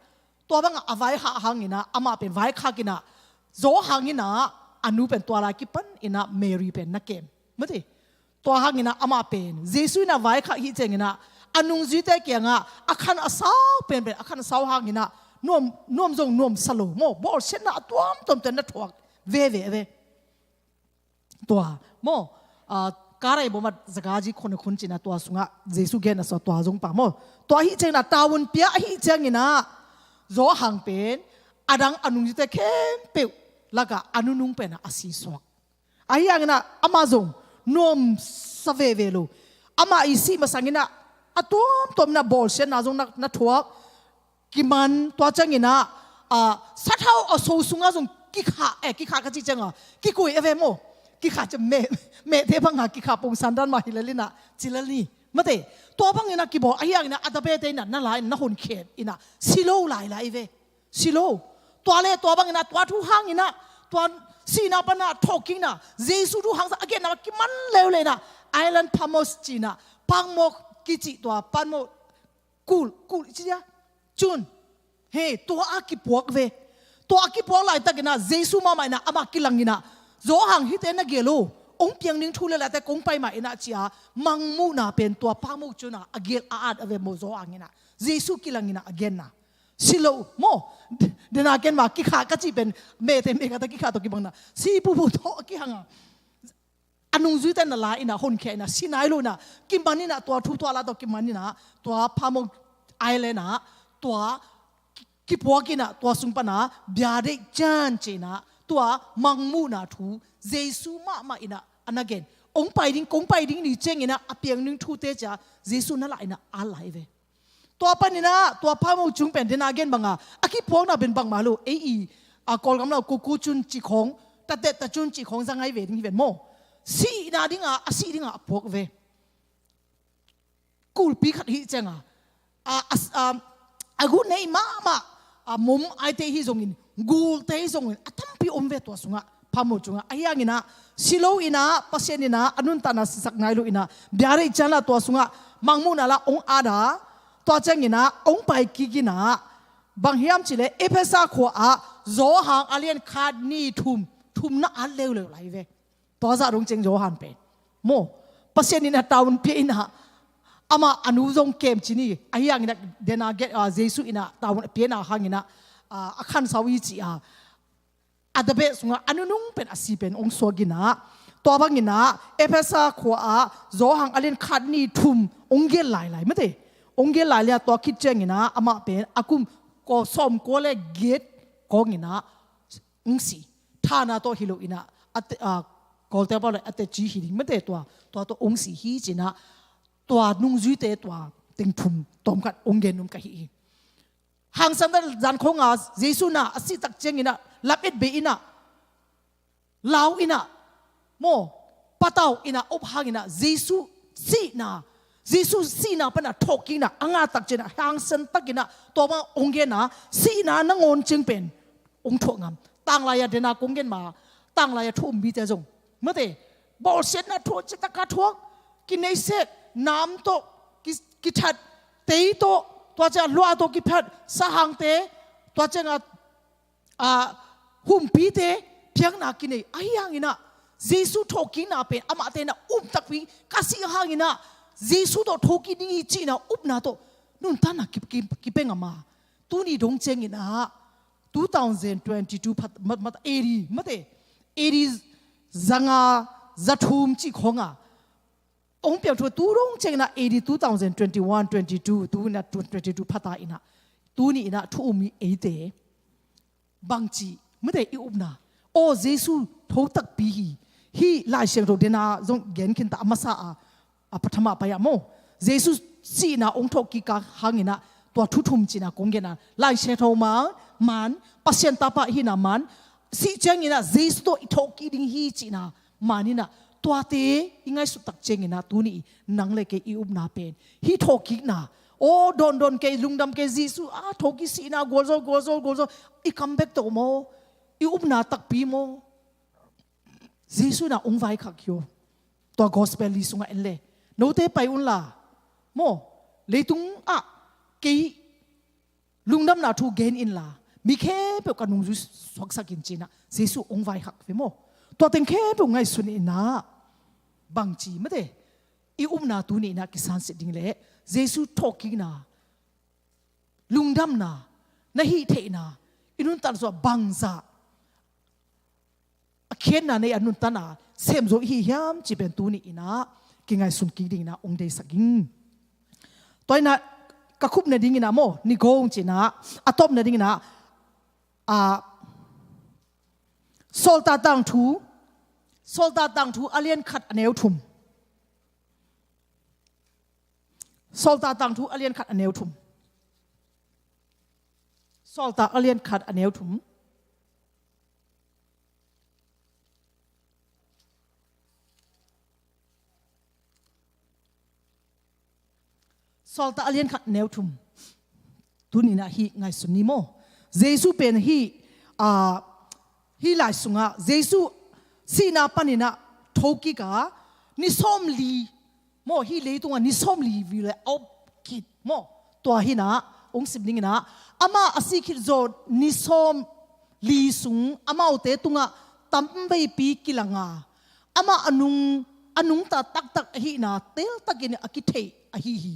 tua bangah a vaikhak hangin ah amah pen vaikhak in ah Johan in ah a nu pen tua lai kipan in ah Mary pen na kem. Mate, tua hangin ah amah pen Jesu in ah vaikhak hi ciangin ah a nungzuite kiangah a khan a sau penpen, a khan a sau hangin ah nuam, nuam zong nuamsa lo maw, bawlsiatna a tuamtuamte na thuak veve ve. Tua maw, a, Karai bomat zagaji khon khun ci-in ah tua sungah Jesu gen a sua tua zong pa maw. Tua ahi ciangin ah tavuan pia ahi ciangin ah Johan pen a dang a nungzuite khempeuh lakah a nunung pen ah a si suak. Ahi hangin ah amah zong nuamsa veve lo. Amah i sih masangin ah a tuamtuam in ah bawlsiatna zong na, na thuak, kiman, tua ciangin ah, a, sathau a so sungah zong kikha, eh, kikha ka cih ciangah kikui a ve maw. Kikha ciang meh, mehte bangah kikha pongsan dan mah hi lel in ah ci lel ni. Mate, tua bangin ah kibawl ahi hangin ah a tabete in ah na la in ah na honkhia in ah si lo lailai ve. Si lo. Tua le tua bangin ah tua thu hangin ah tua sihna pan ah thawhkikna, Jesu thu hangsan a genna kiman leuleu in ah Island Patmos ci-in ah, Patmos kici tua Patmos kul, kul ci dia. Cun he, tua a kipuak ve. Tua a kipuak laitakin ah Jesu mahmah in ah amah kilangin ah, Johan, hihte na gel uh, hong piang ding thu le late kong pai mah in ah ci-a, mangmuhna pen tua Patmos cun ah a gel a at a ve maw Johan in ah. Jesu kilangin ah a genna. Si lo maw. Dena ken mah kikha ka cih pen mehte mehkate kikha tawh kibangna si pupu tawh a kihang a, a nungzuite na la in ah honkhia in ah si nai lo in ah kiman in ah tua thu tua la tawh kiman in ah tua Patmos Island ah tua kipuak in ah tua sung pan ah bia deih cian ci-in ah tua mangmuhna thu Jesu mahmah in ah a na gen. Hong pai ding, kong pai ding ni ciangin ah a piang ding thute ci-a Jesu na la in ah a lai ve. Tua panin ah tua Patmos cung pen dena gen bangah a kipuakna pen bangmah lo, ei i, a, Kawlgam lau kuku cun cih khawng, tatet ta cun cih khawng za ngai ve ding hi ven maw. Sihna dingah, a sih dingah a puak ve. Kulpi khat hi ciangah, a, a, a, a gu nei mahmah, a, mom aite hi zongin, gulte hi zongin a tampi om ve tua sungah. Patmos cungah ahi hangin ah si lo in ah Pasian in ah a nuntakna sisak nai lo in ah bia deih cian ah tua sungah mangmuhna lah hong at a, tua ciangin ah hong pai kik in ah bang hiam cih leh Efesa khua ah Johan a lian khat, nih, thum, thum na at leuleu lai ve. Tua zah dong ciang Johan pen maw, Pasian in ah tavuan pia in ah amah a nu zong kem ci ni, ahi hangin ah dena gen, ah, Jesu in ah tavuan pia in ah hangin ah, ah, a khansau hi ci a, a tabeh sungah a nunung pen a si pen hong suak in ah, tua bangin ah Efesa khua ah Johan a lian khat, nih, thum hong gel lailai mate. Hong gel lailai ah tua khit ciangin ah amah pen a kum kua, sawmkua le giat kawngin ah hong si. Thana tawh hi lo in ah, a te, a, Kawlte pau le a teci hi ding mate tua, tua tawh hong si hi ci-in ah tua nungzuite tua teng thum tawmkhat hong gen nuam ka hi hi. Hangsan dan zan khawng ah Jesu na a sih tak ciangin ah lam et beh in ah, lau in ah maw, patau in ah, up hang in ah Jesu sihna, Jesu sihna pana thawhkikna a ngahtak ciangin ah hangsan takin ah tua bang hong gen a, sihna nangawn ciang pen hong thuak ngam. Tanglai-a dena kong gen ma, tanglai-a thu um mite zong, mate, bawlsiatna thuak, citak a thuak, kineihsiat, nam tawh ki, kithat, tei tawh, tua ciang lua tawh kiphat, sahangte, tua ciang a, a, humpite, piakna kinei. Ahi hangin ah Jesu thawhkikna pen amahte na um takpi, ka sih hangin ah Jesu tawh thokik ding hi cihna upna tawh nuntakna ki, ki, kipia ngam a. Tuni dong ciangin ah two thousand twenty-two phat, mat, mat, A D, mate, A D zanga, zathum cih khawng a hong piangthak tu dong ciangin ah A D two thousand twenty-one, twenty-two, tu in ah twenty-two phat a in ah, tuni in ah thu um hi eite. Bangci, mate, i upna, aw, Jesu tho takpi hi. Hih Lai Siangtho dena zong gen khin ta, a masa a, a pathama pai-ah maw, Jesu sihna hong thawhkik a hangin ah tua thu thum cihna kong gen a, Lai Siangtho man, man, Pasian tapa hihna man, sih ciangin ah Jesu tawh i thawhkik ding hi cihna man in ah, tuate i ngaihsut tak ciangin ah tuni i nang le kei i upna pen hih thawhkikna, aw, dawndawn kei, lungdam kei, Jesu a thawhkik, sihna gualzo, gualzo, gualzo, i kam bek tawh maw, i upna takpi maw? Jesu na hong vaikhak hi aw. Tua gospel li sungah en le, note pai unla, maw, leitung ah kei lungdamna thu gen inla, mi khempeuh ka nungzui suaksak in, ci-in ah Jesu hong vaikhak ve maw. Tua teng khempeuh ngaihsun in ah, bangci, mate, i upna tuni in ah kisansiat ding le Jesu thawhkikna, lungdamna na hih theihna, i nuntak sungah bangzah a khiatna nei a nuntakna sem zo i hi hiam cih pen tuni in ah kingaihsun kik dingin ah hong deihsak ing. Tua in ah ka khupna dingin ah maw, ni gong ci-in ah, a tawpna dingin ah, a, Sawltak Tangthu, Sawltak Tangthu a lian khat a neu thum. Sawltak Tangthu a lian khat a neu thum. Sawltak a lian khat a neu thum. Sawltak a lian khat a neu thum. Tuni in ah hih ngaihsun ni maw. Jesu pen hih, a, hih lai sungah Jesu sihna panin ah thokik a, ni sawmli maw, hih leitungah ni sawmli vive a om khit maw. Tua hi in ah, hong sim dingin ah, amah a sih khit zawh ni sawmli sung amaute tungah tamveipi kilang a, amah a nung, a nungta taktak ahihna teltakin a kitheih ahi hi.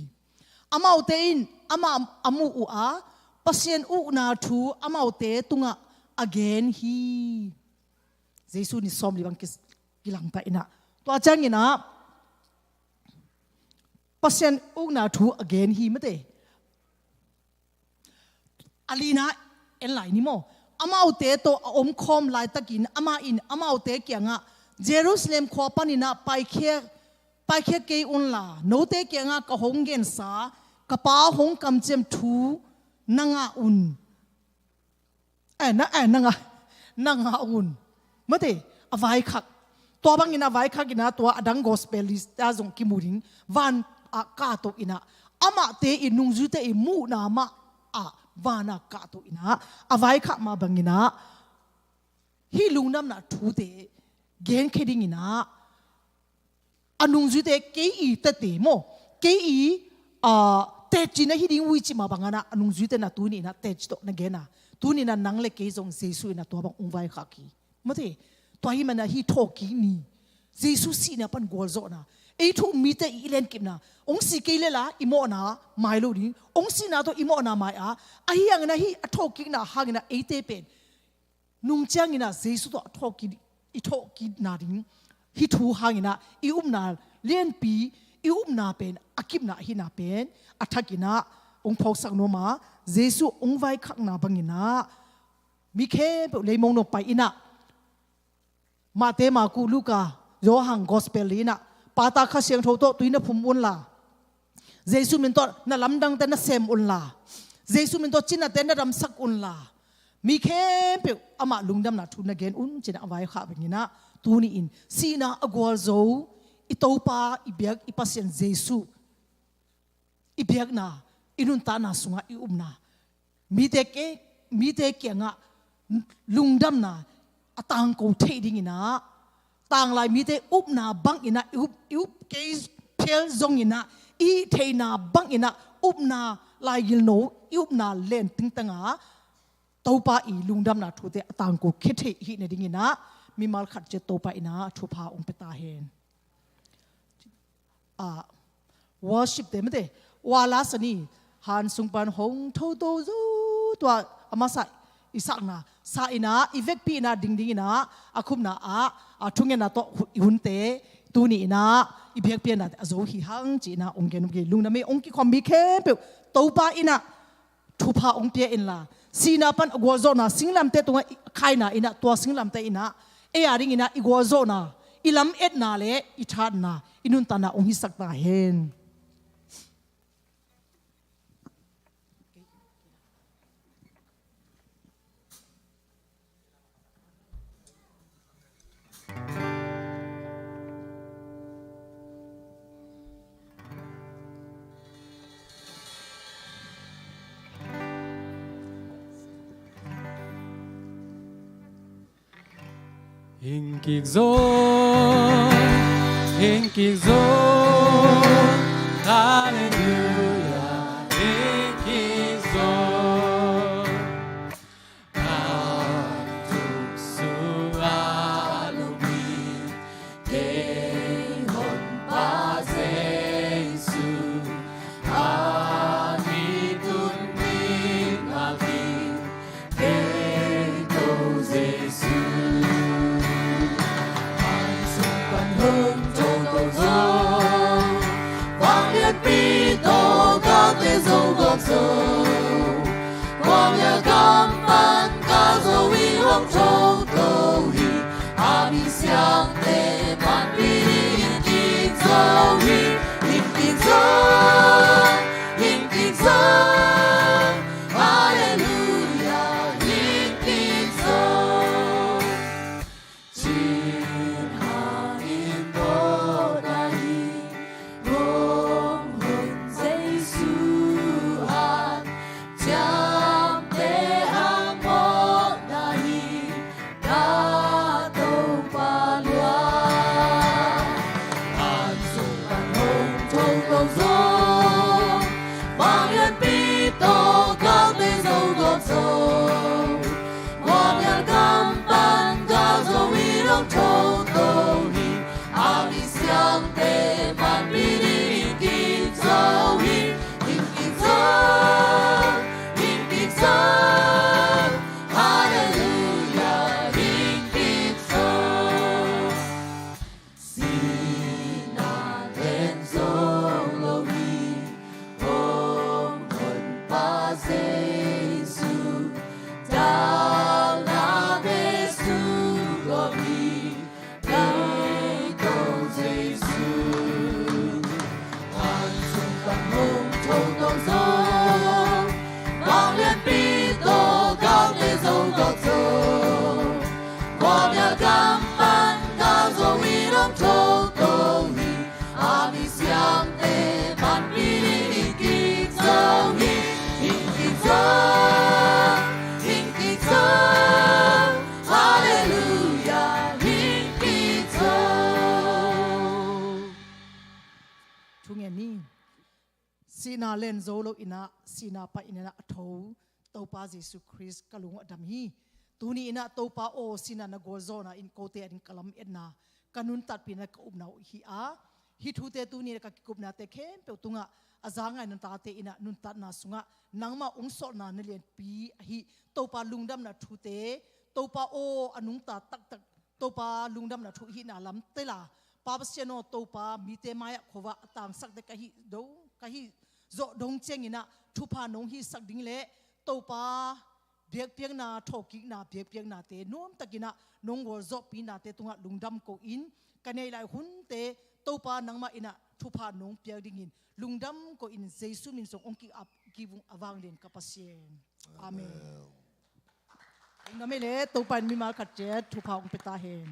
Amaute in amah a muh uh a, Pasian ukna thu amaute tungah a gen hi. Jesu ni sawmli bang ki, kilangta in ah, tua ciangin ah Pasian ukna thu a gen hi, mate. A lina en lai ni maw. Amaute tawh a omkhawm laitakin amah in amaute kiangah, Jerusalem khua panin ah paikhia, paikhia kei unla, note kiangah ka hong gensa ka Pa hong kamciam thu na ngah un. Eh, na, eh, na ngah, na ngah un. Mate, a vaikhak. Tua bangin a vaikhak in ah tua a dang gospel li ah zong kimu ding. Van ah kahto in ah, amahte i nungzuite i muhna mah ah van ah kahto in ah, a vaikhak mah bangin ah hih lungdamna thute genkhia dingin ah, a nungzuite kei i tete maw, kei i, ah, teci na hi ding uh hi, ci mah bangin ah, a nungzuite na tuni in ah teci tawh na gen a, tuni in ah nang le kei zong Jesu in ah tua bang hong vaikhak hi. Mate, tua ahih manin ah hih thawhkik ni, Jesu sihna pan gualzawhna, ei thu um mite i lenkipna, hong si kei lel a i mawhna mai lo ding, hong sihna tawh i mawhna mai a, ahi hangin ah hih a thawhkikna hangin ah eite pen nung ciangin ah Jesu tawh a thawhkik, i thawhkikna ding, hih thu hangin ah i upna lianpi, i upna pen a kipna ahihna pen a thakin ah hong phawksak nuam a, Jesu hong vaikhakna bangin ah mi khempeuh leimong nuam pai in ah, Mate, Marku, Luka, Johan gospel li in ah, Pa, Ta, Kha Siangtho tawh tui na phum unla, Jesu min tawh na lamdangte na sem unla, Jesu min tawh cinate na damsak unla, mi khempeuh amah lungdamna thu na gen un, ci-in ah a vaikhak bangin ah, tuni in sihna a gualzo i Topa, i biak, i Pasian Jesu i biakna, i nuntakna sungah i upna, mite ke, mite kiangah lungdamna a tangko theih dinginah, tanglai mite upna banginah i up, i up kei phial zonginah, i theihna banginah upna laigilno, i upna len tingtangah Topa i lungdamna thute a tangko khia theih hih nadinginah mimal khat ciat Topa inah thupha ong pia ta hen. Ah, worship te mate, wala sani han sung pan hong tho to zo, tua a masa i sakna sa inah, i vekpi inah dingding inah a khupna ah a thungetna tawh i hunte tuni inah i biakpiaknate a zo hi hang ci inah ong gen uh hi. Lungdam ei, ong kikhawm mi khempeuh Topa inah thupha ong pia inla, sihna pan a gualzawhna singlamteh tungah i khaina inah, tua singlamteh inah ei a dinginah i gualzawhna, i lametna le i thatna, i nuntakna ong hisak ta hen. Hing kik zo, hing kik zo, Halleluia, hing kik zo. Bantuk sungah lungmi kei honpa Jesu, a mi tun mi ngah hi kei ko Jesu. An sung pan hong tho to zo, vanglianpi tawh galte zo gawp zo. Kua mial gam pan kal zo in hong tho to hi. A mi siangte panpih in hing kik zo hi. Hing kik zo, hing kik zo. Halleluia, hing kik zo. Cin hangin mawhna hi, hong hun Jesu hang, ciamteh hang mawhna hi, na Topa lua. An sung pan hong tho to zo, vanglianpi tawh galte zo gawp zo. Kua mial gam pan kal zo in hong tho to hi. A mi siangte panpih in hing kik zo hi. Hing kik zo, hing kik zo. Halleluia, hing kik zo. Sihna len zo lo hi, hong honpa Jesu, dalna bek suk gawp hi, kei ko Jesu. An sung pan hong tho to zo, vanglianpi tawh galte zo gawp zo. Kua mial gam pan kal zo in hong tho to hi. A mi siangte panpih in hing kik zo hi. Hing kik zo, hing kik zo. Halleluia, hing kik zo. Thungen ni. Sihna len zo lo inah, sihna pan inah a tho Topa Jesu Khrist ka lung a dam hi. Tuni inah Topa aw, sihna na gualzawhna in kote a ding ka lametna, ka nuntatpihna, ka upna uh hi a, hih thute tuni inah ka kikupnate khempeuh tungah a za ngaina tate inah nuntatna sungah nangmah ong sawlna na lianpi ahi Topa lungdamna thute, Topa aw, a nungta taktak Topa lungdamna thu hihna lam tela, Pa Pasian aw, Topa mite mai-ah khuavak a tangsakte ka hih do, ka hih zawh dong cianginah thupha nong hihsak ding le Topa biakpiakna, thawhkikna biakpiaknate nuamtakinah nong gualzawhpinate tungah lungdam ko-in, ka neih lai hunte Topa nangmah inah thupha nong piak dingin lungdam ko-in, Jesu min zong ong ki-ap kivung a vanglian ka Pasian. Amen. Amen. Lungdam ei le, Topa in mimal khat ciat thupha ong pia ta hen.